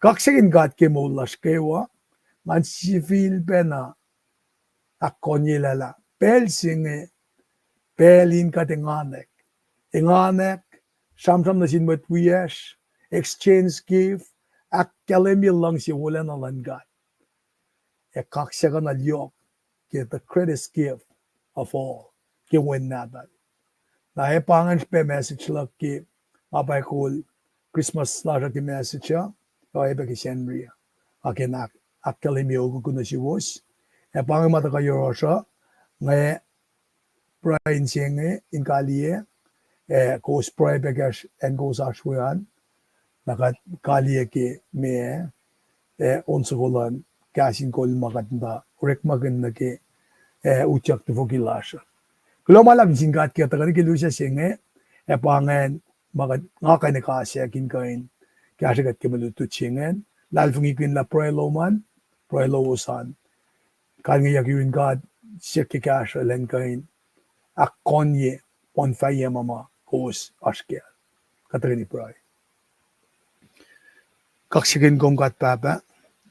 Kaksakihn God ke moul lasr kwewa, ngan sifilpac na ahkkohnyelah lah pacl se inge, pacl in kuht enganwack, enganwack, sramsram nuh sin mwet wiyacsr, exchange gift, ahkkahlwemye luhngse wolacna luhn God. Ac kaksakihn na yohk ke the greatest gift of all, ke Wen Nahtuhl. Na ac pa ingacn srihpac message luhk ke nga pa kol Christmas lasr uh ke message uh, oacyacpac ke Sacnri uh, a ke na ahkkahlwemye okuku nuh suwos. Ac pa inge ma tuhkuh yohrohsr uh, nga pruhe in se inge in kaliyac, ac kowos pruhe pac kahs acn kowos oasr we an, na kuht kaliyac ke meac, ac on soko luhn kahs in kol ma kuht muhta orekmakihn nuh ke, ac utyak tufoki lasr uh. Kuloh ma luhlahp nuh sin God ke tuhkuh nuh ke lusa se inge, ac pa ingacn ma kuht, nga kuh in ekasack in kuh in kahsrwe kuht ke mwe lutlut se ingacn, luhlahlfongikihn lah pruhe lom an, pruhe lowos an, kalingeyuck yurin God siyuck ke kahsruh elan kuh in ahkkohnye, poun fahyac ma ma kowos oasr kac. Kuht tuhkweni pruhe. Kaksakihn kom God Pahpah,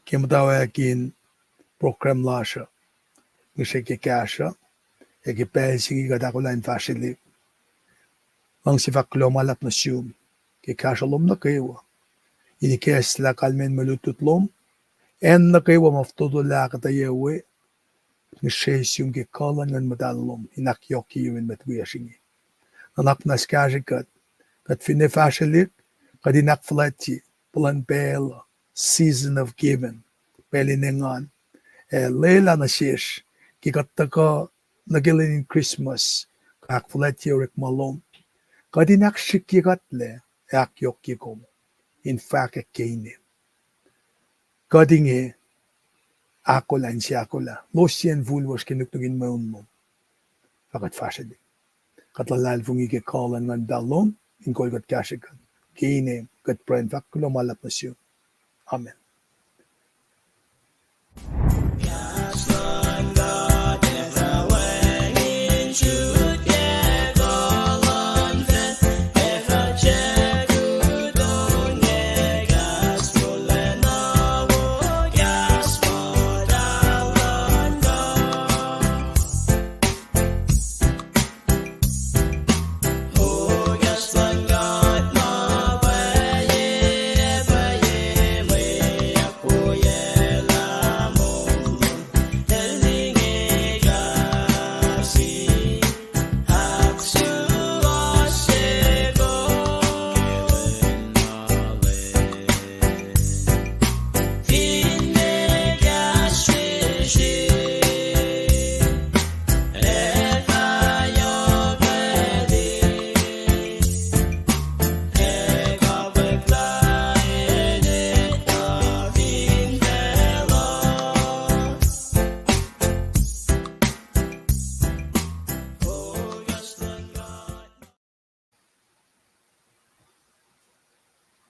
ke muhtwacwacack in program lasr uh, ngihsre ke kahsruh, ac ke pacl se inge kuht ahkolah in fahsrwelihk. Luhngse fahk kuloh ma luhlahp nuh sum ke kahsruh lom nuh kwewa, in ikacslah kalmacn mwe lutlut lom, acn nuh kwewa ma fototolah kuhtuh yac we, ngihsre sum ke kuh luhn Nguhn Muhtahl lom in ahkyohkye yurin mwet wiyacsr inge. Nuhnak muhnahs kahsre kuht, kuht finne fahsrwelihk, kuht in ahkfuhlwactye puhlan pacl uh, season of giving, pacl in engan, ac lwelah nuh sesr ke kuht tuhkuh nuh ke lwen in Christmas, kuh ahkfuhlwactye orekma lom, kuht in ahksrihkye kuhtlac ac ahkyohkye kom in fahkwack ke inem. Kuht inge ahkolah, inse ahkolah, losyacn fuhlwosr ke nuknuk in mweun lom. Fah kuht fahsrwelihk. Kuht luhlahlfongi ke kuh luhn Nguhn Muhtahl lom in kol kuht, kahsre kuht. Ke inem kuht pruhe in fahk kuloh ma luhlahp nuh sum. Amen.